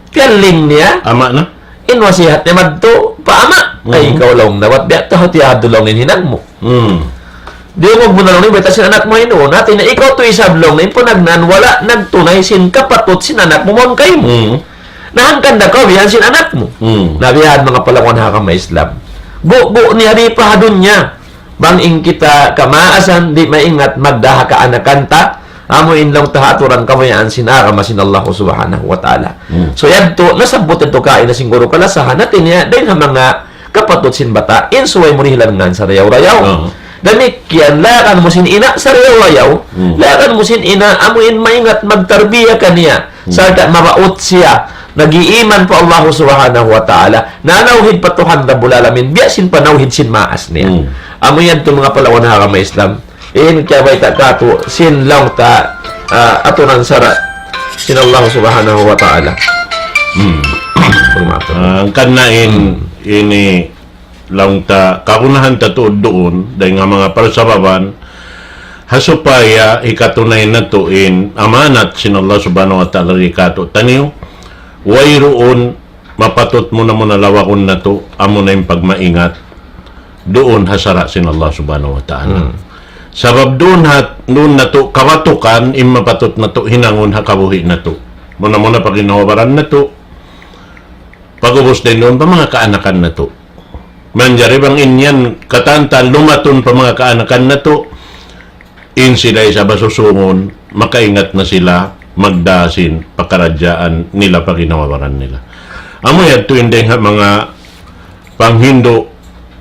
piyaling niya. Ama' na? In wasihat niya madtu pa ama'. Mhm. Ay, ikaw laung na, bat biya' ta hutiyadu laung in hinang mu. Hmm. Di' mu guna laung in bayta' sin anak mu ini. Hati niya ikaw tuud isab laung na in panagnaan wala' nagtunay sin kapatut sin anak mu mawn kaymu. Hmm. Na hangkan da kaw bihan sin anak mu. Hmm. Na bihan manga palangwan ha agama Islam. Bu-, bu niya di' pa ha dunya. Bang in kita kamaasan, di' maingat magdā ha kaanakan ta, amu in laung ta ha aturan kabayaan sin agama sin Allah Subhanahu wa Ta'ala. Hmm. So, yadtu, nasabbut yadtu kaina sin guru kalasahan, hati niya, dayn ha manga kapatut sin bata', in subay mu dihilan ngan sarayaw-rayaw. Oo. Damikkiyan, lawagan mu sin ina' sarayaw-rayaw, hmm, lawagan mu sin ina', amu in maingat magtarbiya kaniya. Hmm. Sarta' mabaut siya, nag-iiman pa Allah Subhanahu wa Ta'ala, nanawhid pa Tuhan Rabbul Alamin, biya' sin panawhid sin maas niya. Hmm. Amu yadtu manga palangwan ha agama Islam. In kiyabayta' kātu', sin laung ta, ah, aturan sara' sin Allah Subhanahu wa Ta'ala. Hmm. Pagmaap. Ah, hangkan na in, hmm, ini laung ta, kagunahan ta tuud duun, dayn ha manga parsababan, ha supaya hikatunay natu' in amanat sin Allah Subhanahu wa Ta'ala di kātu'niyu, wayruun mapatut muna-muna lawagun natu', amuna in pagmaingat, duun ha sara' sin Allah Subhanahu wa Ta'ala. Hmm. Sabab duun ha, duun natu' kabatukan, in mapatut natu' hinangun ha kabuhi' natu'. Muna-muna pa ginhawa-baran natu', pag'ubus dayn duun pa manga kaanakan natu'. Manjari bang in yan katantan lumatun pa manga kaanakan natu', in sila isab ha susūngun, makaingat na sila, magdā sin pakaradjaan nila pa ginhawa-baran nila. Amu yadtu in dayn ha manga panghindu'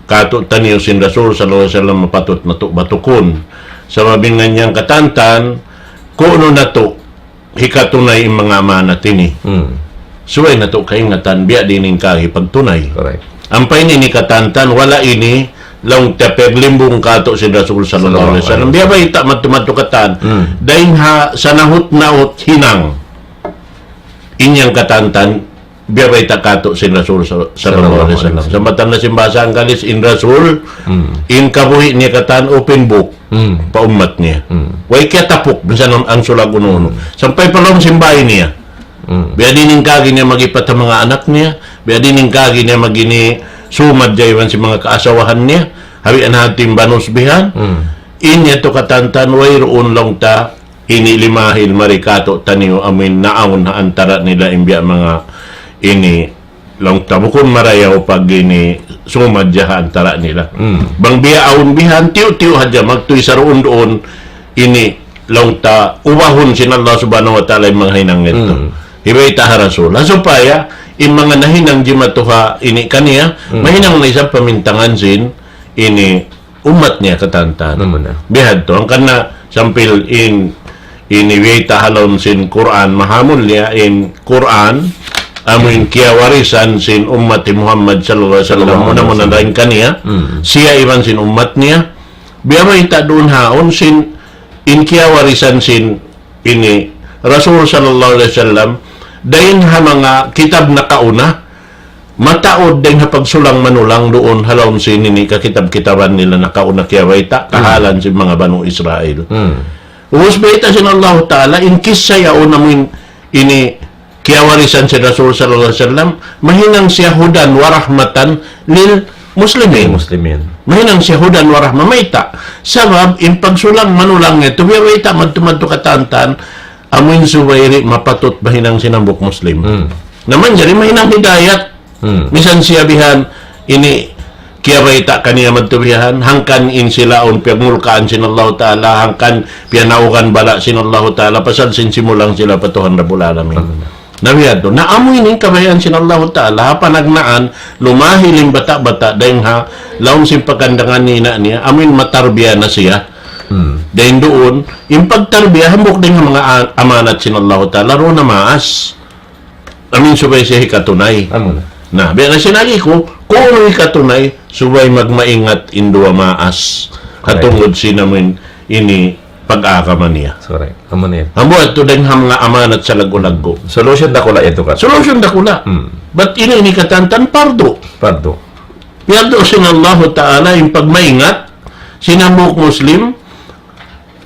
kātu'niyu sin Rasul sallallahu alayhi wasallam mapatut natu' batukun. Sabab in ngan yan katantan, kunu' natu' hikatunay in manga amanat ini. Hmm. Subay natu' kaingatan, biya' diin in kahi pagtunay. Correct. Ampa ini katantan, wala' ini, laung ta paglimbung kātu' sin Rasul sallallahu alayhi wasallam. Sallallahu alayhi wasallam. Biya' bayta' madtu-madtu katan. Hmm. Dayn ha sanahut-nahut hinang. In yan katantan, Biya' bayta' katu' sin Rasul sa-, sallallahu alayhi wasallam. Sa matan na sin bahasa Anggalis, in Rasul, in kabuhi' niya katan open book pa ummat niya. Way kiyatapuk, minsan ang, ang sulag unu-unu. Sampay pa lawm sin bāy niya. Biya' diin in kaagi niya mag-ipat ha manga anak niya, biya' diin in kaagi niya mag-ini sumad iban sin manga kaasawahan niya, hawi' na hati in banus bihan. In yadtu katan-katan, wayruun laung ta, ini limahil mari katu' taniyu amuin naawn ha antara' nila in biya' manga ini laung ta bukun marayaw pag ini sumad ha antara' nila. Bang biya' awn bihan, tiyu'-tiyu' hadja magtuy saruun-duun ini laung ta ubahun sin Allah Subhanahu wa Ta'ala in manga hinang yadtu. Hibayta' ha Rasul. Ha supaya in manga nahinang jimatu ha ini kaniya, mahinang na isab pamintangan sin ini ummat niya katan-katan. Amu na. Bihadtu, hangkan na sampil in, ini wayta' ha lawm sin Qur'an, mahamul niya in Qur'an, amu in kiyawarisan sin ummat hi Muhammad sallallahu alayhi wasallam, muna-muna dayn kaniya, siya iban sin ummat niya, biya' bayta' duun haun sin, in kiyawarisan sin ini Rasul sallallahu alayhi wasallam, dayn ha manga kitab nakauna, mataud dayn ha pagsulang-manulang duun ha lawm sin ini kakitab-kitaban nila nakauna kiyabayta', kahalan sin manga Banu Israil. Ubus bayta' sin Allahu Ta'ala, in kissa yaun amuin ini kiyawarisan sin Rasul sallallahu alayhi wasallam, mahinang siya hudan wa rahmatan lil muslimin. Muslimin. Mahinang siya hudan wa rahma. Mayta'? Sabab, in pagsulang-manulang yadtu, biya' bayta' madtu-madtu katan-katan, amuin subay di' mapatut mahinang sin hambuuk Muslim. Na manjari mahinang hidayat. Misan siya bihan, ini, kiyabayta' kaniya madtu bihan, hangkan in sila awn piyagmulkaan sin Allahu Ta'ala, hangkan piyanaugan bala' sin Allahu Ta'ala, pasal sin simulang sila pa Tuhan Rabbul Alamin. Na biya' yadtu. Na amu ini in kabayaan sin Allahu Ta'ala, ha panagnaan, lumahil in bata'-bata', dayn ha, lawm sin pakandangan ni ina' niya, amuin matarbiya na siya. Dayn duun, in pagtarbiya, hambuuk dayn ha manga a-, amanat sin Allahu Ta'ala, duun na maas. Amuin subay siya hikatunay. Amu na. Na, biya' na sin agi ku, kunu' hikatunay, subay magmaingat in duwa maas. Correct. Ha tungud sin amuin ini pag-agama niya. Correct. Amu na yan. Hambuuk yadtu dayn ha manga amanat salaggu'-laggu'. Solution dakula' yadtu kan. Solution dakula'. Bat ini, ini katan-katan pardu. Pardu. Pardu sin Allahu Ta'ala in pagmaingat sin hambuuk Muslim,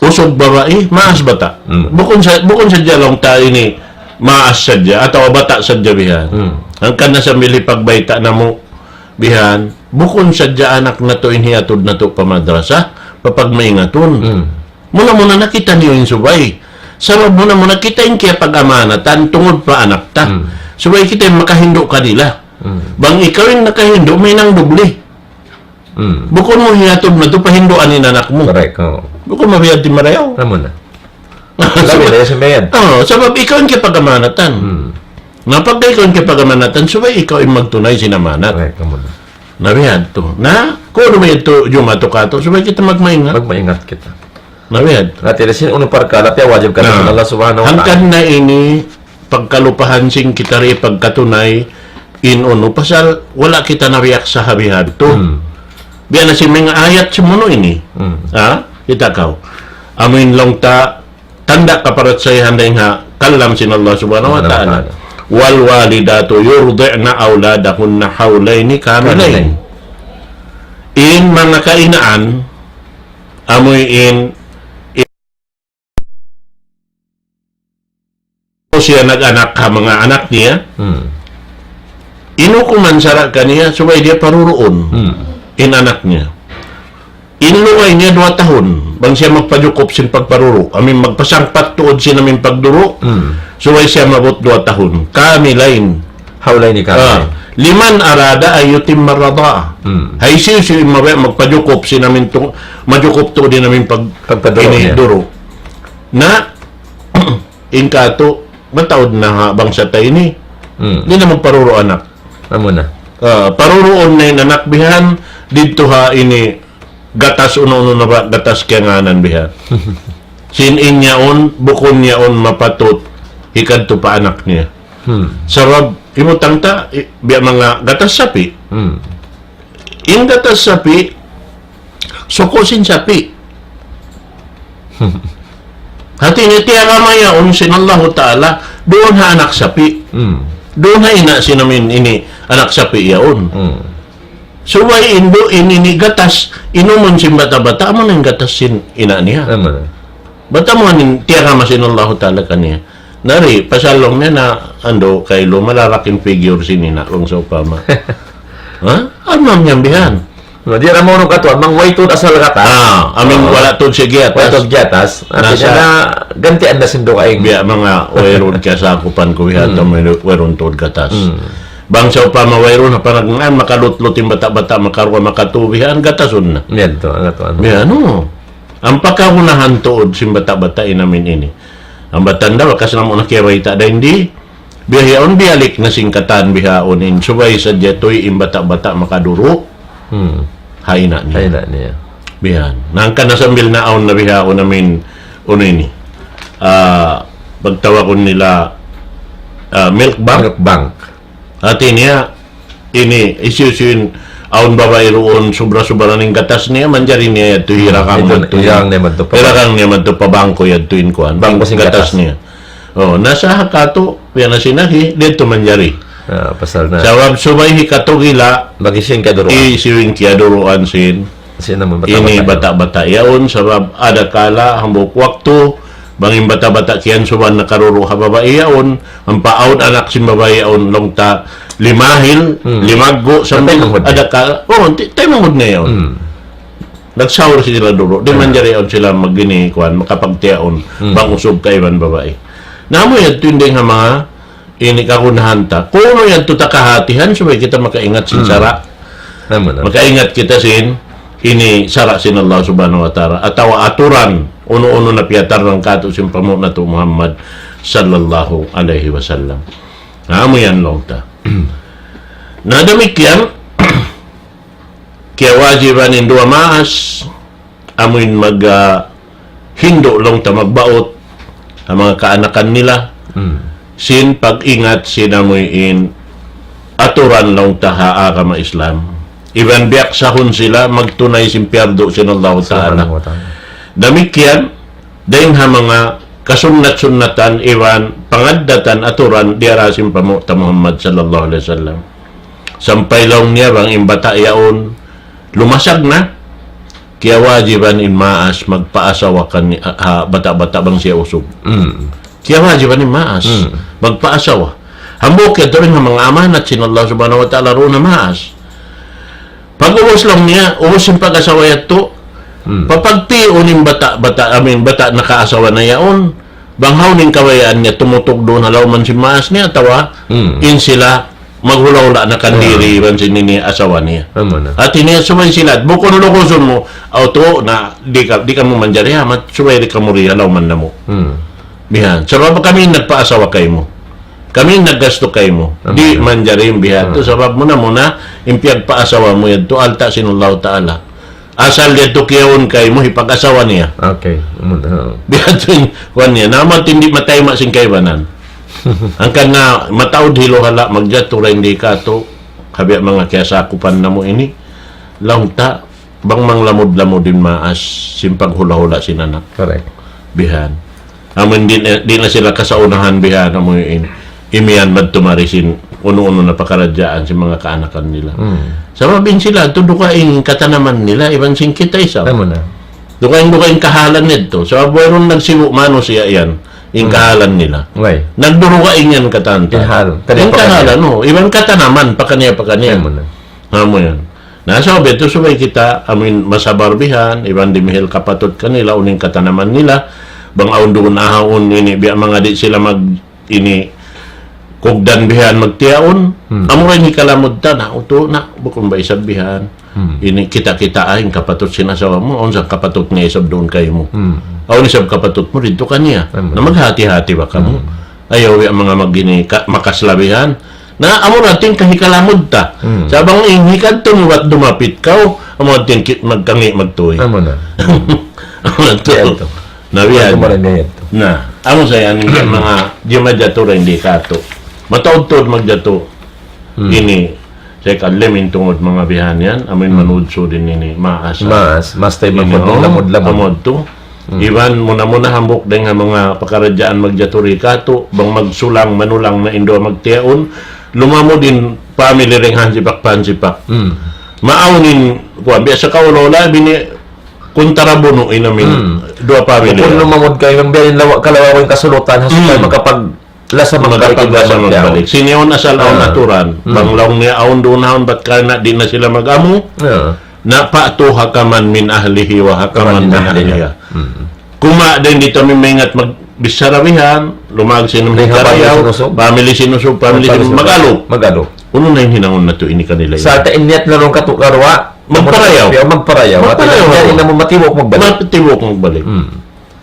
usug babai, maas bata'. Bukun sa, bukun sadja laung ta ini maas sadja, atawa bata' sadja bihan. Hangkan na sambil hipagbayta' namu' bihan, bukun sadja anak natu' in hiyatud natu' pa madrasa, papagmaingatun. Muna-muna na kitaniyu in subay. Sabab muna-muna kita in kiyapag-amanatan tungud pa anak ta. Subay kita in makahindu' kanila. Bang ikaw in nakahindu', mahinang dubli. Bukun mu hiyatud natu' pahinduan in anak mu. Correct, oo. Bukun mabiya' di' marayaw. Amu na. Sabab, sabab ikaw in kiyapag-amanatan. Na pagka ikaw in kiyapag-amanatan, subay ikaw in magtunay sin amanat. Correct, amu na. Na biya' yadtu. Na, kunu' biya' yadtu, jumatu katu', subay kita magmaingat. Magmaingat kita. Na biya' yadtu. Hati sin unu parkala', wajib katu' sin Allah Subhanahu wa Ta'ala. Hangkan na ini, pagkalupahan sin kita di' pagkatunay, in unu, pasal wala' kita nabiyaksa ha biya' yadtu. Biya' na sin manga ayat sin unu ini. Ha? Kita' kaw. Amuin laung ta, tanda' kaparachaya dayn ha kalam sin Allah Subhanahu wa Ta'ala. والوالدات يرضعن أولادهن حولين كاملين. In manga kainaan, amuin siya nag-anak ha manga anak niya, in hukuman sara' kaniya, subay niya paruruun in anak niya. In lugay niya duwa tahun, bang siya magpajukup sin pagparuru, amuin magpasangpat tuud sin amuin pagduru', subay siya maabut duwa tahun. كاملين. حولين كاملين. لمن أراد أن يتم الرضاعة. Hisiyu-siyu in mabaya' magpajukup sin amuin tu-, majukup tuud in amuin pag-, pagpaduru' niya. Duru'. Na, in katu', mataud na ha bangsa ta ini. Di' na magparuru' anak. Amu na. Ah, paruruun na in anak bihan, didtu ha ini gatas unu-unu na ba, gatas kiyangānan bihan. Sin in yaun, bukun yaun mapatut hikadtu pa anak niya. Sabab, hibutang ta, i-, biya' manga gatas sapi'. In gatas sapi', suku' sin sapi'. Hati niya tiyagama yaun sin Allahu Ta'ala, duun ha anak sapi'. Duun ha ina' sin amin ini anak sapi' yaun. Hmm. Subay indu' in ini gatas, inumun sin bata'-bata', amu na in gatas sin ina' niya. Amu na. Bat amu in tiyagama sin Allahu Ta'ala kaniya. Na di', pasal laung niya na, andu', kailu, malarak in figure sin ina', laung sawpama. Ha? Amu na yan bihan. Na, di' na maunu katu', bang way tuud asal gatas. Ah, amin, ah, wala' tuud siya giyatas. Wala' tuud giyatas. Hati niya na, gantian na sin dugaing. Biya' manga wayruun kiyasakupan ku bihan, hmm, amu in wayruun tuud gatas. Hmm. Bang sawpama wayruun, ha panagnaan, makalutlut in bata'-bata', makaruwa, makatu bihan, gatasun na. Yan tu, yan tu, anu. Bihan, no. Ampa kagunahan tuud sin bata'-bata' in amin ini. Ampa tanda', bakas namu' na kiyabayta' da in di, bihaun biyalik na sin katan bihaun in subay sadja tuud in bata'-bata' makaduru'. Hmm. Ha ina' niya. Ha ina' niya. Bihan. Na hangkan na sambil na awn na bihaun amin unu ini. Ah, pagtawagun nila, ah, milk bank. Milk bank. Hati niya, ini, hisiyu-siyu in awn babai duun, subra-subra na in gatas niya, manjari niya yadtu, hmm, hirakang niya madtu. Hirakang niya madtu pa, hirakang niya madtu pa bangko yadtu in kuwan, bangko sin gatas, gatas niya. Oh, na sa ha katu', biya' na sin agi, di' yadtu manjari. Ah, pasal na. Sabab subay hikatugila', bang hisiyu in kiyaduruan. Hisiyu in kiyaduruan sin. Sin amun ini bata'-bata' yaun. Bata'-bata' yaun, sabab adakala hambuuk waktu, bang in bata'-bata' kiyansuban nakaruru' ha babai yaun, ampa awn anak sin babai yaun, laung ta limahil, hmm, limaggu', sambil taymanghud na. Adakala, oh, ti-, taymanghud na yaun. Hmm. Nagsahur sila duru', di', hmm, manjari yaun sila mag-ini, kuwan, makapagtiyaun, hmm, bang usug kaiban babai. Na amu yadtu in dayn ha manga ini kagunahan ta. Kunu' yadtu ta kahatihan subay kita makaingat sin, hmm, sara'. Amu na. Makaingat kita sin ini sara' sin Allah Subhanahu wa Ta'ala. Atawa aturan, unu-unu na piyatarrang katu' sin panghu' natu' Muhammad sallallahu alayhi wasallam. Amu yan laung ta. Na damikkiyan, kiyawajiban in duwa maas, amuin mag, ah, hindu' laung ta magbaut, ha manga kaanakan nila, hmm, sin pag-ingat sin amuin aturan laung ta ha agama Islam. Iban biyaksahun sila magtunay sin piyardu' sin Allahu Ta'ala. Subhanahu wa Ta'ala. Damikkiyan, dayn ha manga kasunnat-sunnatan iban pangaddatan aturan diyara sin panghu' ta Muhammad sallallahu alayhi wasallam. Sampay laung niya bang in bata' yaun lumasag na, kiyawajiban in maas magpaasawa kan, ha, ha bata'-bata' bang siya usug. Mm. Kiyawajiban in maas, mm, magpaasawa. Hambuuk yadtu dayn ha manga amanat sin Allah Subhanahu wa Ta'ala duun ha maas. Pag'ubus laung niya, ubus sin pag-asawa yadtu, mm, papagtiun in bata'-bata', amuin bata' nakaasawa na yaun, bang hawnu in kabayaan niya tumutug duun ha lawm sin maas niya, atawa, mm, in sila maghula'-hula' na kandiri, ah, iban sin ini asawa niya. Amu na. Hati niya subay sila, bukun lugusun mu, aw tu, na, di' ka, di' kamu manjari, ha, mat-, subay di' kamu di ha lawm namu'. Mm. Bihan. Sabab kami in nagpaasawa kaymu. Kami in naggastu kaymu. Amu na. Di' manjari in bihan. Ah. Tu sabab muna-muna, in piyagpaasawa mu yadtu, alta' sin Allahu Ta'ala. Asal yadtu kiyaun kaymu, hipag-asawa niya. Okay. Amu na. Biya' yadtu in, kuwan niya. Na amu yadtu in di' matayma' sin kaibanan. Hangkan na mataud hilu-hala', magjatu dayn di katu', ha biya' manga kiyasakupan namu' ini. Laung ta, bang manglamud-lamud in maas, sin paghula'-hula' sin anak. Correct. Bihan. Amun di', di' na sila kasaunahan bihan, amuin imiyan madtu mari sin unu-unu na pakaradjaan sin manga kaanakan nila. Hmm. Sabab in sila, tu dugaing katanaman nila, iban sin kita isab. Amu na. Dugaing-dugaing kahalan yadtu. Sabab wayruun nagsibu' manusiya' yan, in, hmm, kahalan nila. Way. Nagdurugaing yan katan ta. In hal. In kahalan, no. Iban katanaman, pakaniya-pakaniya. Amu na. Amu yan. Na, sabab yadtu subay kita, amuin masabar bihan, iban dimihil kapatut kanila, unu in katanaman nila, bang awn duun ahaun ini, biya' manga di' sila mag, ini, kugdan bihan magtiyaun, hmm, amura ini kalamud ta, na, utu', na, bukun ba isab bihan. Hmm. Ini kita-kita ayn kapatut sin asawa mu, awn isab kapatut niya isab duun kaymu. Hmm. Awn isab kapatut mu didtu kaniya. Amu. Na maghati-hati ba kamu? Hmm. Ayaw, ya, manga mag-ini, ka-, makaslabihan. Na, amu na, ting kahikalamud ta. Hmm. Sa' bang in hikadtu mu bat dumapit kaw, amu na, ting ki-, magkangi' magtuy. Amu na. Amu na tu. Yan tu. Na, biya' yan. Yan tu. Na, amu sa yan, in manga, di' magjatu dayn di katu'. Mataud-taud magjatu. Hmm. Ini, sa' ikalim in tungud manga bihan yan, amuin, hmm, manudsud in ini, maas. Maas, maas tayo ini, magmudlamud-lamud. Amu tu. Hmm. Iban muna-muna hambuuk dayn ha manga pakaradjaan magjaturi katu', bang magsulang, manulang na in duwa magtiyaun, lumamud in family dayn hansipak-pansipak. Hmm. Maawn in, kuwan, biya' sa kaula-ula, bini, kuntara bunu in amin, Hmm. duwa family. Bukun lumamud kaw, bang biya' in lawa-, kalawa in kasulutan, ha supaya Hmm. makapag- lasa magbalik in Makapag-, lasa gamad niya. Magbalik. Sin yaun asal awn Ah. aturan. Hmm. Bang laung niya awn duun haun, bat karna' di' na sila mag-amu. Ah. Na pa'tu hakaman min ahlihi wa hakaman min ahliha. Hakaman min ahliha. Hmm. Kuma' dayn di' ta mi maingat magbichara bihan, lumag sin May family hapag sinusub. Family sinusub, family Family sinusub. Mag-alup. Mag-alup. Unu na in hinangun natu' ini kanila ini? Sa' ta in niyat na laung katu' karuwa, Magparayaw. Magparayaw. Magparayaw. Magparayaw. Ati na niya, ina mu matibuk magbalik. Matibuk magbalik. Hmm.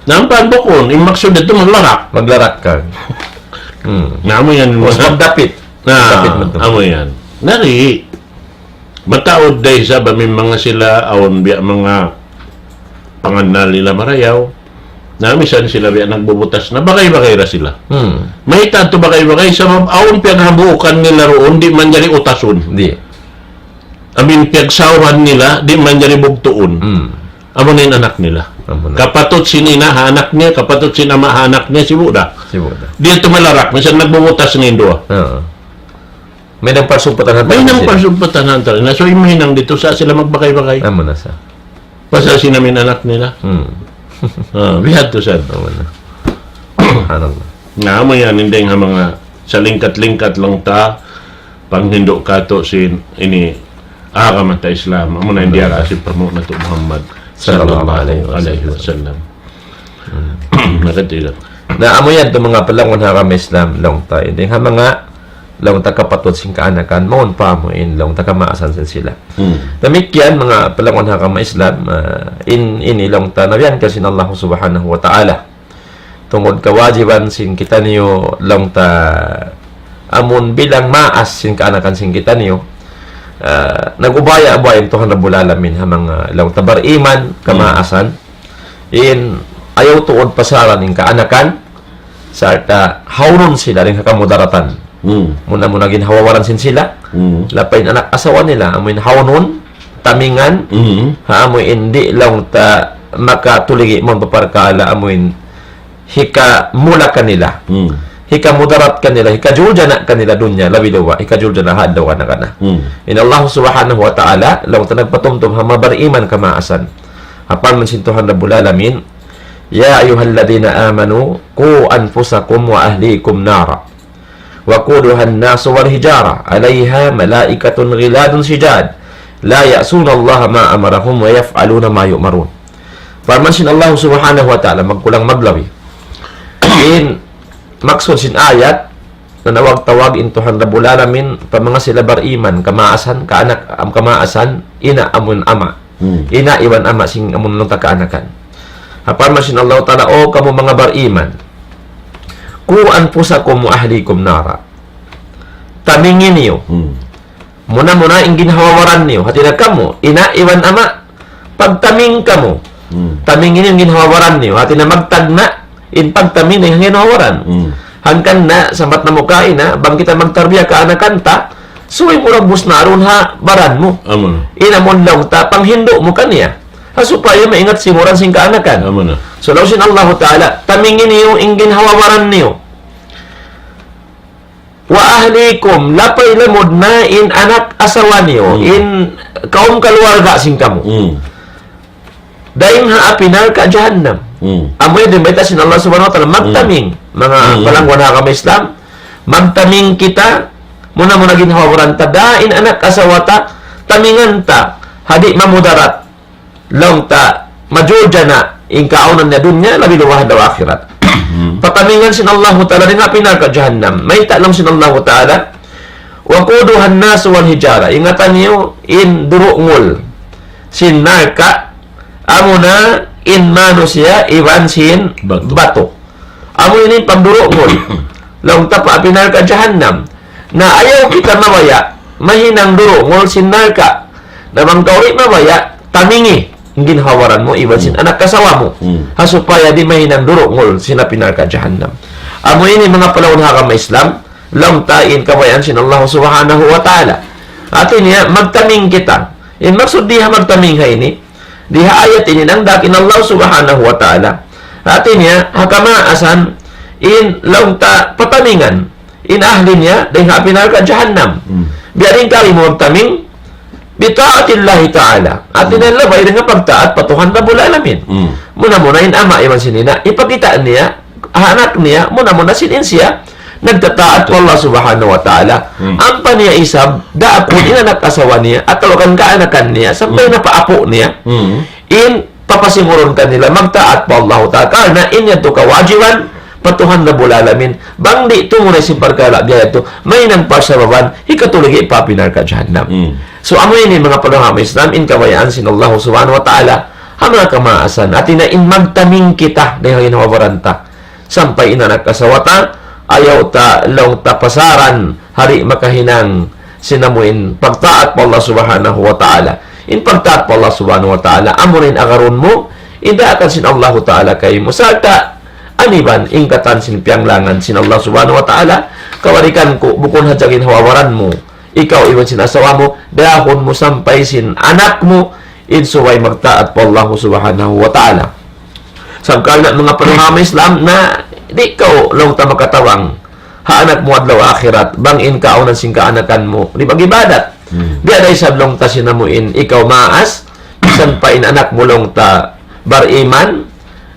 Na ampa bukun, in maksud yadtu maglarak. Maglarak ka. Hmm. Na amu yan. Mas magdapit. Na, magdapit man tu. Amu yan. Nari, mataud da isab amu in manga sila, awn biya' manga pangannal nila marayaw. Na misan sila biya' nagbubutas na bagay-bagay ra sila. Hmm. Mayta' tu bagay-bagay, sabab awn piyaghabuukan nila duun, di' manjari utasun. Di'. Amu in piyagsawhan nila, di' manjari bugtuun. Hmm. Amu na in anak nila. Amu na. Kapatut sin ina ha anak niya, kapatut sin ama' ha anak niya, sibu' da. Sibu' da. Di' yadtu malarak, misan nagbubutas na in duwa. Oo. Mahinang parsumpatan ha antara nila. Mahinang parsumpatan ha antara nila. So, in mahinang didtu sa' sila magbagay-bagay. Amu na sa'. Pasal sin amu in anak nila. Hmm. Ah, bihadtu sa'. Amu na. Subhanallah. Na, amu yan, in dayng ha manga salingkat-lingkat laung ta, panghindu' katu' sin ini agama ta Islam. Amu na in diyara sin panghu' natu' Muhammad sallallahu alayhi wasallam. Hmm. Nakatila. Na amu yan tu manga palangwan ha agama Islam laung ta. Ini ha manga laung ta kapatut sin kaanakan, mawn pa amu in laung ta kamaasan sin sila. Hmm. Damikkiyan manga palangwan ha agama Islam, ah, in, ini laung ta nabihan ka sin Allah Subhanahu wa Ta'ala. Tungud kawajiban sin kitaniyu laung ta amun bilang maas sin kaanakan sin kitaniyu. Ah, nag-ubaya-ubaya in Tuhan Rabbul Alamin ha manga laung ta bariman, kamaasan. In ayaw tuud pasaran in kaanakan, sarta' hawunun sila dayn ha kamudaratan. Hmm. Muna-muna ginhawa-baran sin sila, Hmm. lapay in anak asawa nila, amu in hawunun, tamingan, Hmm. ha, amu in di' laung ta makatuligi mawn pa parkala', amu in hikamula kanila. Hmm. Hikamudarat kanila, hikajuljana kanila dunya, labi duwa, hikajuljana ha adlaw kana-kana. Hmm. In Allah Subhanahu wa Ta'ala, laung ta nagpatumtum ha manga bariman kamaasan. Ha parman sin Tuhan Rabbul Alamin, يا أيها الذين آمنوا قوا أنفسكم وأهليكم نارا وقودها الناس والحجارة عليها ملائكة غلاظ شداد لا يعصون الله ما أمرهم ويفعلون ما يؤمرون. Parman sin Allah Subhanahu wa Ta'ala, magkulang maglabi. In maksud sin ayat, nanawag-tawag in Tuhan Rabbul Alamin pa manga sila bariman, kamaasan, kaanak, am, kamaasan, ina' amun ama'. Hmm. Ina' iban ama' sin amun laung ta kaanakan. Ha parman sin Allah Ta'ala, "O kamu manga bariman, قوا أنفسكم وأهليكم نارا." Tamingi niyu. Hmm. Muna-muna in ginhawa-baran niyu. Hati niya kamu, ina' iban ama', pagtaming kamu. Hmm. Tamingi niyu in ginhawa-baran niyu. Hati niya magtagna', in pagtaming na in ginhawa-baran. Hmm. Hangkan na, sambat namu' kaina, bang kita magtarbiya kaanakan ta, subay mu ra busnarun ha baran mu. Amu na. In amun laung ta, panghindu' mu kaniya. Ha supaya maingat singuran sin kaanakan. Amu na. So, laung sin Allahu Ta'ala, tamingi niyu in ginhawa-baran niyu. وأهليكم, lapay lamud na in anak asawa niyu, Hmm. in kaum kaluwarga sin kamu. Hmm. Dayn ha api narka' jahannam. Hmm. Amu yan in bayta' sin Allah Subhanahu wa Ta'ala, Hmm. magtaming. Manga Hmm. palangwan ha agama Islam, magtaming kita, muna-muna ginhawa-baran ta, da in anak asawa ta, tamingan ta, ha di' mamudarat. Laung ta, majuljana in kaawnan niya dunya, labi luwa ha adlaw akhirat. Hmm. Patamingan sin Allahu Ta'ala dayn ha api narka' jahannam. Mayta' laung sin Allahu Ta'ala, وقودها الناس والحجارة. Ingatan niyu in durungul sin narka', amuna in manusiya' iban sin Batu. batu. Amu ini pagdurungul. Laung ta pa api narka' jahannam. Na ayaw kita mabaya', mahinang durungul sin narka'. Na bang kaw di' mabaya', tamingi in ginhawa-baran mu, iban sin Hmm. anak asawa mu. Hmm. Ha supaya di' mahinang durungul sin api narka' jahannam. Amu ini manga palangwan ha agama Islam, laung ta in kabayaan sin Allah Subhanahu wa Ta'ala. Hati niya, magtaming kita. In maksud di ha magtaming ha ini, Di ha ayat ini nang dakin Allah Subhanahu wa Ta'ala. Hati niya, ha kamaasan, in laung ta patamingan, in ahli niya, dayn ha api narka jahannam. Hmm. Biya' diin kari mu magtaming, bi ta'atillahi ta'ala. Hati niya, hmm, labay dayn ha pagtaat pa Tuhan Rabbul Alamin. Hmm. Muna-muna in ama' iban sin ina', ipakita' niya, ha anak niya, muna-muna sin in siya, nagtataat pa Allah Subhanahu wa Ta'ala. Hmm. Ampa niya isab, daakun in anak asawa niya, atawa kan kaanakan niya, sampay, hmm, na pa apu' niya. Hmm. In papasingurun kanila, magtaat pa Allah Ta'ala. Karna' in yadtu kawajiban, pa Tuhan Rabbul Alamin. Bang di' tumunay sin parkala' biya' yadtu, mahinang parsababan, hikatuligi pa api narka jahannam. Hmm. So, amu ini manga pagahama Islam, in kabayaan sin Allah Subhanahu wa Ta'ala, ha manga kamaasan. Hati niya in magtaming kita, dayn ha ginhawa-baran ta. Sampay in anak asawa ta, ayaw ta laung ta pasaran, ha di' makahinang sin amu in pagtaat pa Allah Subhanahu wa Ta'ala. In pagtaat pa Allah Subhanahu wa Ta'ala, amu na in agarun mu, in daakan sin Allahu Ta'ala kaymu. Sarta', aniban, in katan sin piyanglangan sin Allah Subhanahu wa Ta'ala, kawalikan ku, bukun hadja ginhawa-baran mu, ikaw iban sin asawa mu, dahun mu sampay sin anak mu, in subay magtaat pa Allah Subhanahu wa Ta'ala. Sabab karna' manga pagahama Islam na di' kaw laung ta makatabang ha anak mu adlaw akhirat, bang in kaawnan sin kaanakan mu, di' mag-ibadat. Hmm. Biya' da isab laung ta sin amu in ikaw maas, misan pa in anak mu laung ta bariman,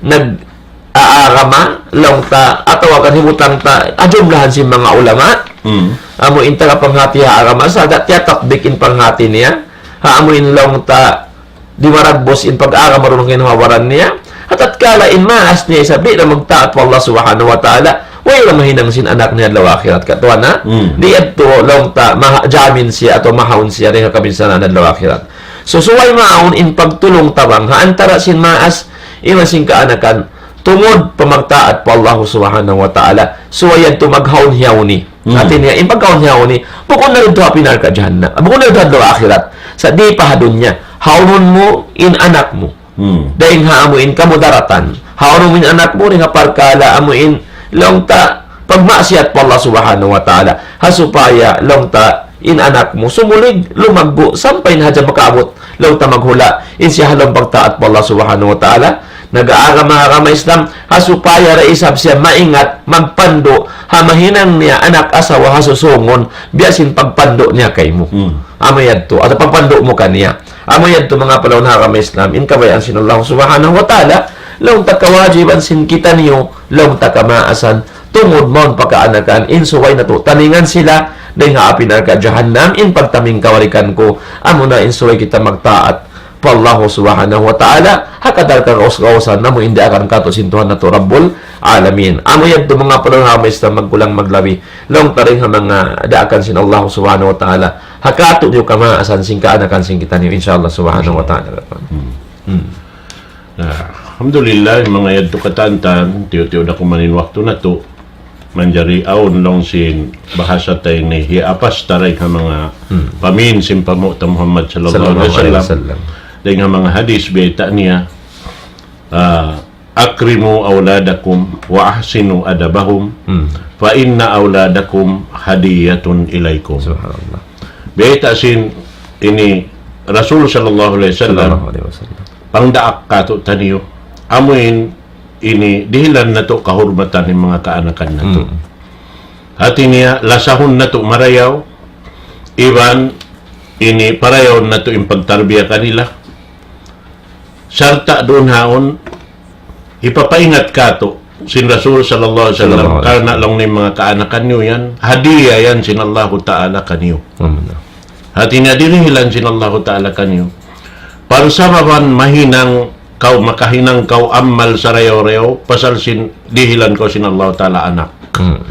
nag-aagama, laung ta, atawa kan hibutang ta, ha jumlahan sin manga ulama, hmm, amu in taga panghati ha agama, sa' da tiyatatbik in panghati niya, ha amu in laung ta, di' maragbus in pag-agama duun ha ginhawa-baran niya. Ha tatkala in maas niya isab di' na magtaat pa Allah Subhanahu wa Ta'ala, way na mahinang sin anak niya adlaw akhirat. Katuan na, hmm, di' yadtu laung ta maha-, jamin siya atawa mahaun siya dayn ha kabinsanaan adlaw akhirat. So, subay mawn in pagtulung-tabang ha antara sin maas iban sin kaanakan, tungud pa magtaat pa Allah Subhanahu wa Ta'ala. Subay yadtu maghaun-hiyauni. Hmm. Hati niya, in pagkaun niya ini, bukun na didtu ha api narka jahannam. Bukun na didtu ha adlaw akhirat. Sa' di' pa ha dunya. Haunun mu in anak mu. Hmm. Dayn ha amu in kamudaratan. Haunun mu in anak mu, dayn ha parkala' amu in laung ta pagmaksiyat pa Allah Subhanahu wa Ta'ala. Ha supaya laung ta in anak mu sumulig, lumaggu', sampay na hadja makaabut laung ta maghula', in siya ha lawm pagtaat pa Allah Subhanahu wa Ta'ala, nag-aagama-agama Islam, ha supaya da isab siya maingat, magpandu', ha mahinang niya anak asawa ha susungun, biya' sin pagpandu' niya kaymu. Hmm. Amu yadtu, atawa pagpandu' mu kaniya. Amu yadtu manga palaun ha agama Islam, in kabayaan sin Allah Subhanahu wa Ta'ala, laung ta kawajiban sin kitaniyu, laung ta kamaasan, tungud mawn pa kaanakan, in subay natu' tamingan sila, dayn ha api narka jahannam, in pagtaming kawalikan ku, amuna in subay kita magtaat pa Allah Subhanahu wa Ta'ala, ha kadar kagaus-gausan, amu in daakan katu' sin Tuhan natu' Rabbul Alamin. Amu yadtu manga palaun ha agama Islam magkulang maglabi, laung ta dayn ha manga daakan sin Allah Subhanahu wa Ta'ala, ha katu' niyu kamaasan sin kaanakan sin kitaniyu, insha Allah Subhanahu wa Ta'ala. Hmm. Hmm. Na, alhamdulillah, manga yadtu katantan, tiyu'-tiyu' da kuman in waktu natu', manjari awn laung sin bahasa ta ini, hiyapas ta dayn ha manga, hmm, pamin sin panghu' ta Muhammad sallallahu alayhi wasallam. Sallallahu alayhi wasallam. Dayn ha manga hadis bayta' niya, ah, "Akrimu awladakum wa ahsinu adabahum, hmm, fa inna awladakum hadiyatun ilaykum." Subhanallah. Bayta' sin ini Rasul sallallahu alayhi wasallam. Sallallahu alayhi wasallam. Pangdaak katu' taniyu. Amu in ini dihilan natu' kahurmatan in manga kaanakan natu'. Hmm. Hati niya, lasahun natu' marayaw, iban ini parayawun natu' in pagtarbiya kanila. Sarta' duun haun, hipapaingat katu' sin Rasul sallallahu alayhi wasallam, sallallahu alayhi wasallam, karna' laung niya in manga kaanakan niyu yan, hadiya yan sin Allahu Ta'ala kaniyu. Amin. Hati niya dirihilan sin Allahu Ta'ala kaniyu. Parsababan mahinang kaw, makahinang kaw amal sarayaw-rayaw, pasal sin dihilan kaw sin Allahu Ta'ala anak. Hmm.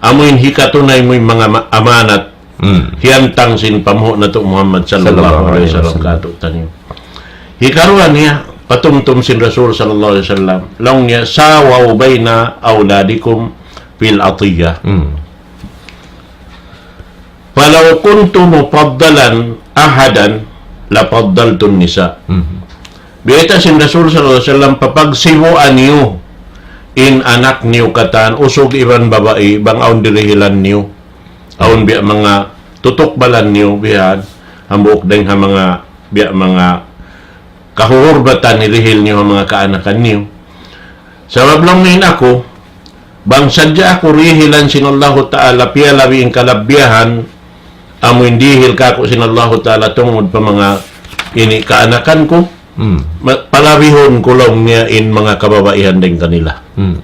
Amu in hikatunay mu in manga ma-, amanat. Hmm. Hiyantang sin panghu' natu' Muhammad sallallahu alayhi wasallam. Sallallahu alayhi wasallam. Katu' taniyu. Hikaruwa niya, patumtum sin Rasul sallallahu alayhi wasallam. Laung niya, "Sawaw bayna awladikum fil atiyah." Hmm. "Falaw kuntu mufaddalan ahadan, lafaddaltun nisa." Mhm. Bayta' sin Rasul sallallahu alayhi wasallam, papagsibuan niyu in anak niyu katan, usug iban babai, bang awn dirihilan niyu. Awn biya' manga tutukbalan niyu, biya' hambuuk dayn ha manga, biya' manga kahuhurmatan hirihil niyu ha manga kaanakan niyu. Sabab laung niya in aku, bang sadja aku rihilan sin Allahu Ta'ala, piyalabi in kalabbiyahan, amu in dihil kāku' sin Allahu Ta'ala tungud pa manga ini kaanakan ku, Hmm. ma-, palabihun ku laung niya in manga kababaihan dayn kanila. Hmm.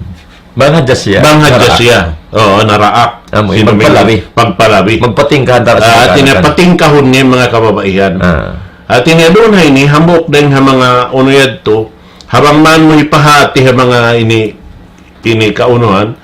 Bang hadja siya. Bang hadja siya. Oo, naraak. Amu in pagpalabi. Pagpalabi. Magpatingkah antara sa kaanakan. Ah, hati niya patingkahun niya manga kababaihan. Ah. Hati niya duun ha ini, hambuuk dayn ha manga unu yadtu, ha bang man mu hipahati ha manga ini, ini kaunuhan,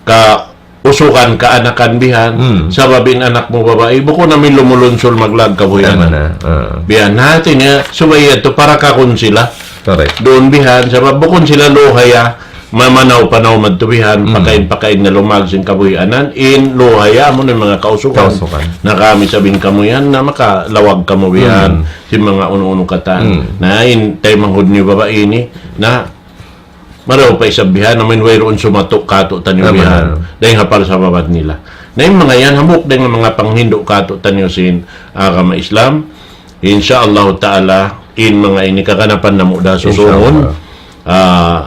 kausugan kaanakan bihan, Hmm. sabab in anak mu babai, bukun amin lumulunsul maglag kabuhianan. Tama na, ah. Bihan, hati niya, subay yadtu parakahun sila. Correct. Duun bihan, sabab bukun sila luhaya, mamanaw-panaw madtu bihan, Hmm. pakain-pakain na lumag sin kabuhianan, in luhaya, amu na in manga kausugan. Kausugan. Na kami sabin kamu yan, na makalawag kamu bihan, Hmm. sin manga unu-unu katan. Hmm. Na in taymanghud niyu babai ini, na marayaw pa isab bihan, amin wayruun sumatu' kātu'niyu bihan. Tama na. Dayn ha parsababan nila. Na in manga yan, hambuuk dayn ha manga panghindu' kātu'niyu sin agama Islam. Insya Allah Ta'ala, in manga ini kaganapan namu' da susungun. Insya Allah. Ah,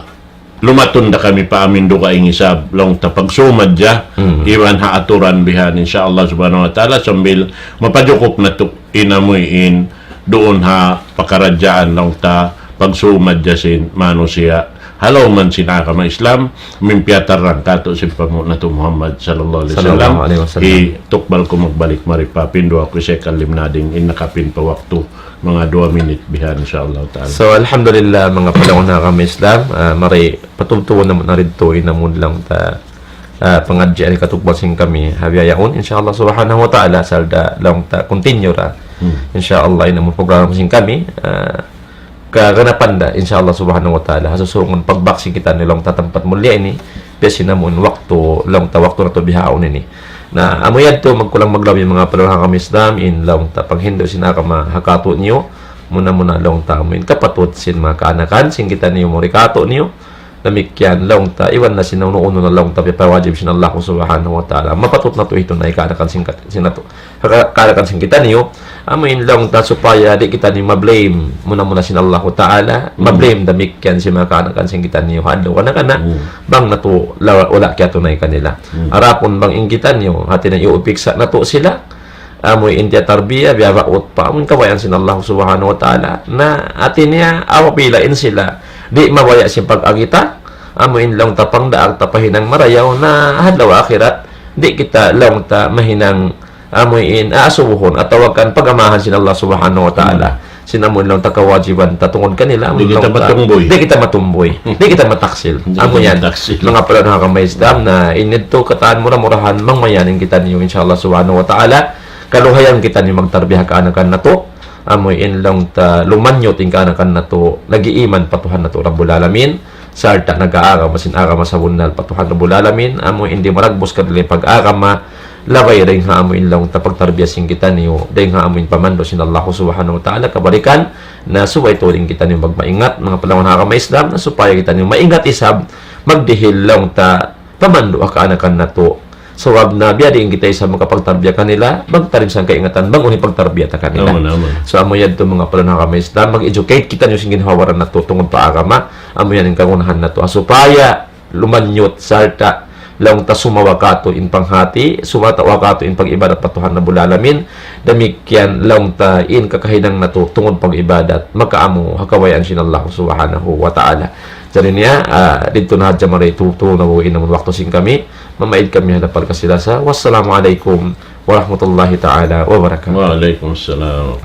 lumatun da kami pa amin dugaing isab, laung ta pagsumadja, Hmm. iban ha aturan bihan, insya Allah Subhanahu wa Ta'ala, sambil mapajukup natu' in amuin duun ha pakaradjaan laung ta pagsumadja sin manusiya'. Ha lawm man sin agama Islam, amin piyatarrang kātu' sin panghu' natu' Muhammad sallallahu alayhi wasallam. Sallallahu alayhi wasallam. Hi tukbal ku magbalik mari pa pin duwa ku isab kalim nading in nakapin pa waktu manga duwa minit bihan, insya Allah ta'ala. So, alhamdulillah, manga palangga' ha agama Islam, ah, mari patubtubun namu' na didtu in amun laung ta ah, pangadji' ini katukbal sin kami ha bihaun, insya Allah subhanahu wa ta'ala, sarta' laung ta continue ra. Hmm. Insya Allah, in amun programa sin kami, ah, kaganapan da, insya Allah subhanahu wa ta'ala, ha susungun pagbak sin kitaniyu laung ta tampat mulliya ini, biya' sin amun waktu, laung ta waktu natu' bihaun ini. Na, amu yadtu, magkulang maglabi manga palangga' ha agama Islam, in laung ta panghindu' sin agama ha kātu'niyu, muna-muna laung ta amu in kapatut sin manga kaanakan, sin kitaniyu muri kātu'niyu, damikkiyan laung ta, iban na sin unu-unu na laung ta piyawajib sin Allah subhanahu wa ta'ala. Mapatut natu' hitunay kaanakan sin kat-, sin natu'. Ka-, kaanakan sin kitaniyu, amu in laung ta supaya di' kitaniyu ma-blame muna-muna sin Allah ta'ala, Hmm. ma-blame damikkiyan sin manga kaanakan sin kitaniyu. Ha adlaw kaanakan na, Hmm. bang natu' la-, wala' kiyatunay kanila. Hmm. Adapun bang in kitaniyu, hati niya iyupiksa natu' sila, amu in tiyatarbiya, biya' baut pa, amu in kabayaan sin Allah subhanahu wa ta'ala. Na, hati niya, apabila in sila, di' mabaya' sin pag-agi ta, amu in laung ta pangdaak ta pa hinang marayaw, na ha adlaw akhirat, di' kita laung ta mahinang, amu in, aasubuhun, atawa kan pag-amahan sin Allah subhanahu wa ta'ala. Hmm. Sin amu in laung ta kawajiban ta tungud kanila, amu in laung ta, di' kita matumbuy. Di' kita matumbuy. Hmm. Di' kita mataksil. Di' kita mataksil. Amu yan. Manga palangga' ha agama Islam na ini tu katan mura-murahan mangmayan in kitaniyu, insya Allah subhanahu wa ta'ala. Kaluhayan kitaniyu magtarbiya ha kaanakan natu'. Amu in laung ta lumanyut in kaanakan natu'. Nag-iiman pa Tuhan natu' Rabbul Alamin. Sarta' nag-aagama sin agama sabunnal pa Tuhan Rabbul Alamin. Amu in di' maragbus kadili pag-agama. Labay dayn ha amu in laung ta pagtarbiya sin kitaniyu, dayn ha amu in pamandu' sin Allah subhanahu wa ta'ala, kabalikan, na subay tuud in kitaniyu magmaingat, manga palangga' ha agama Islam, na supaya kitaniyu maingat isab, magdihil laung ta, pamandu' ha kaanakan natu'. Sabab na biya' diin kita isab makapagtarbiya kanila, magtarim sin kaingatan, bang unu in pagtarbiya ta kanila. Amun, amun. So, amu yadtu manga palangga' ha agama Islam, mag-educate kitaniyu sin ginhawa-baran natu', tungud pa agama, amu yan in kagunahan natu'. Ah, supaya, lumanyut sarta' laung ta sumawa kātu' in panghati, sumawa kātu' in pag-ibadat pa Tuhan Rabbul Alamin, damikkiyan laung ta in kakahinang natu' tungud pag-ibadat, makaamu ha kabayaan sin Allah subhanahu wa ta'ala. Jari niya, ah, didtu na hadja mari tu-, tu na bu in amun waktu sin kami, mamaid kami ha lapal kasi-lasa. Wassalamu alaykum warahmatullahi ta'ala wabarakatuh. Wa alaykum assalam.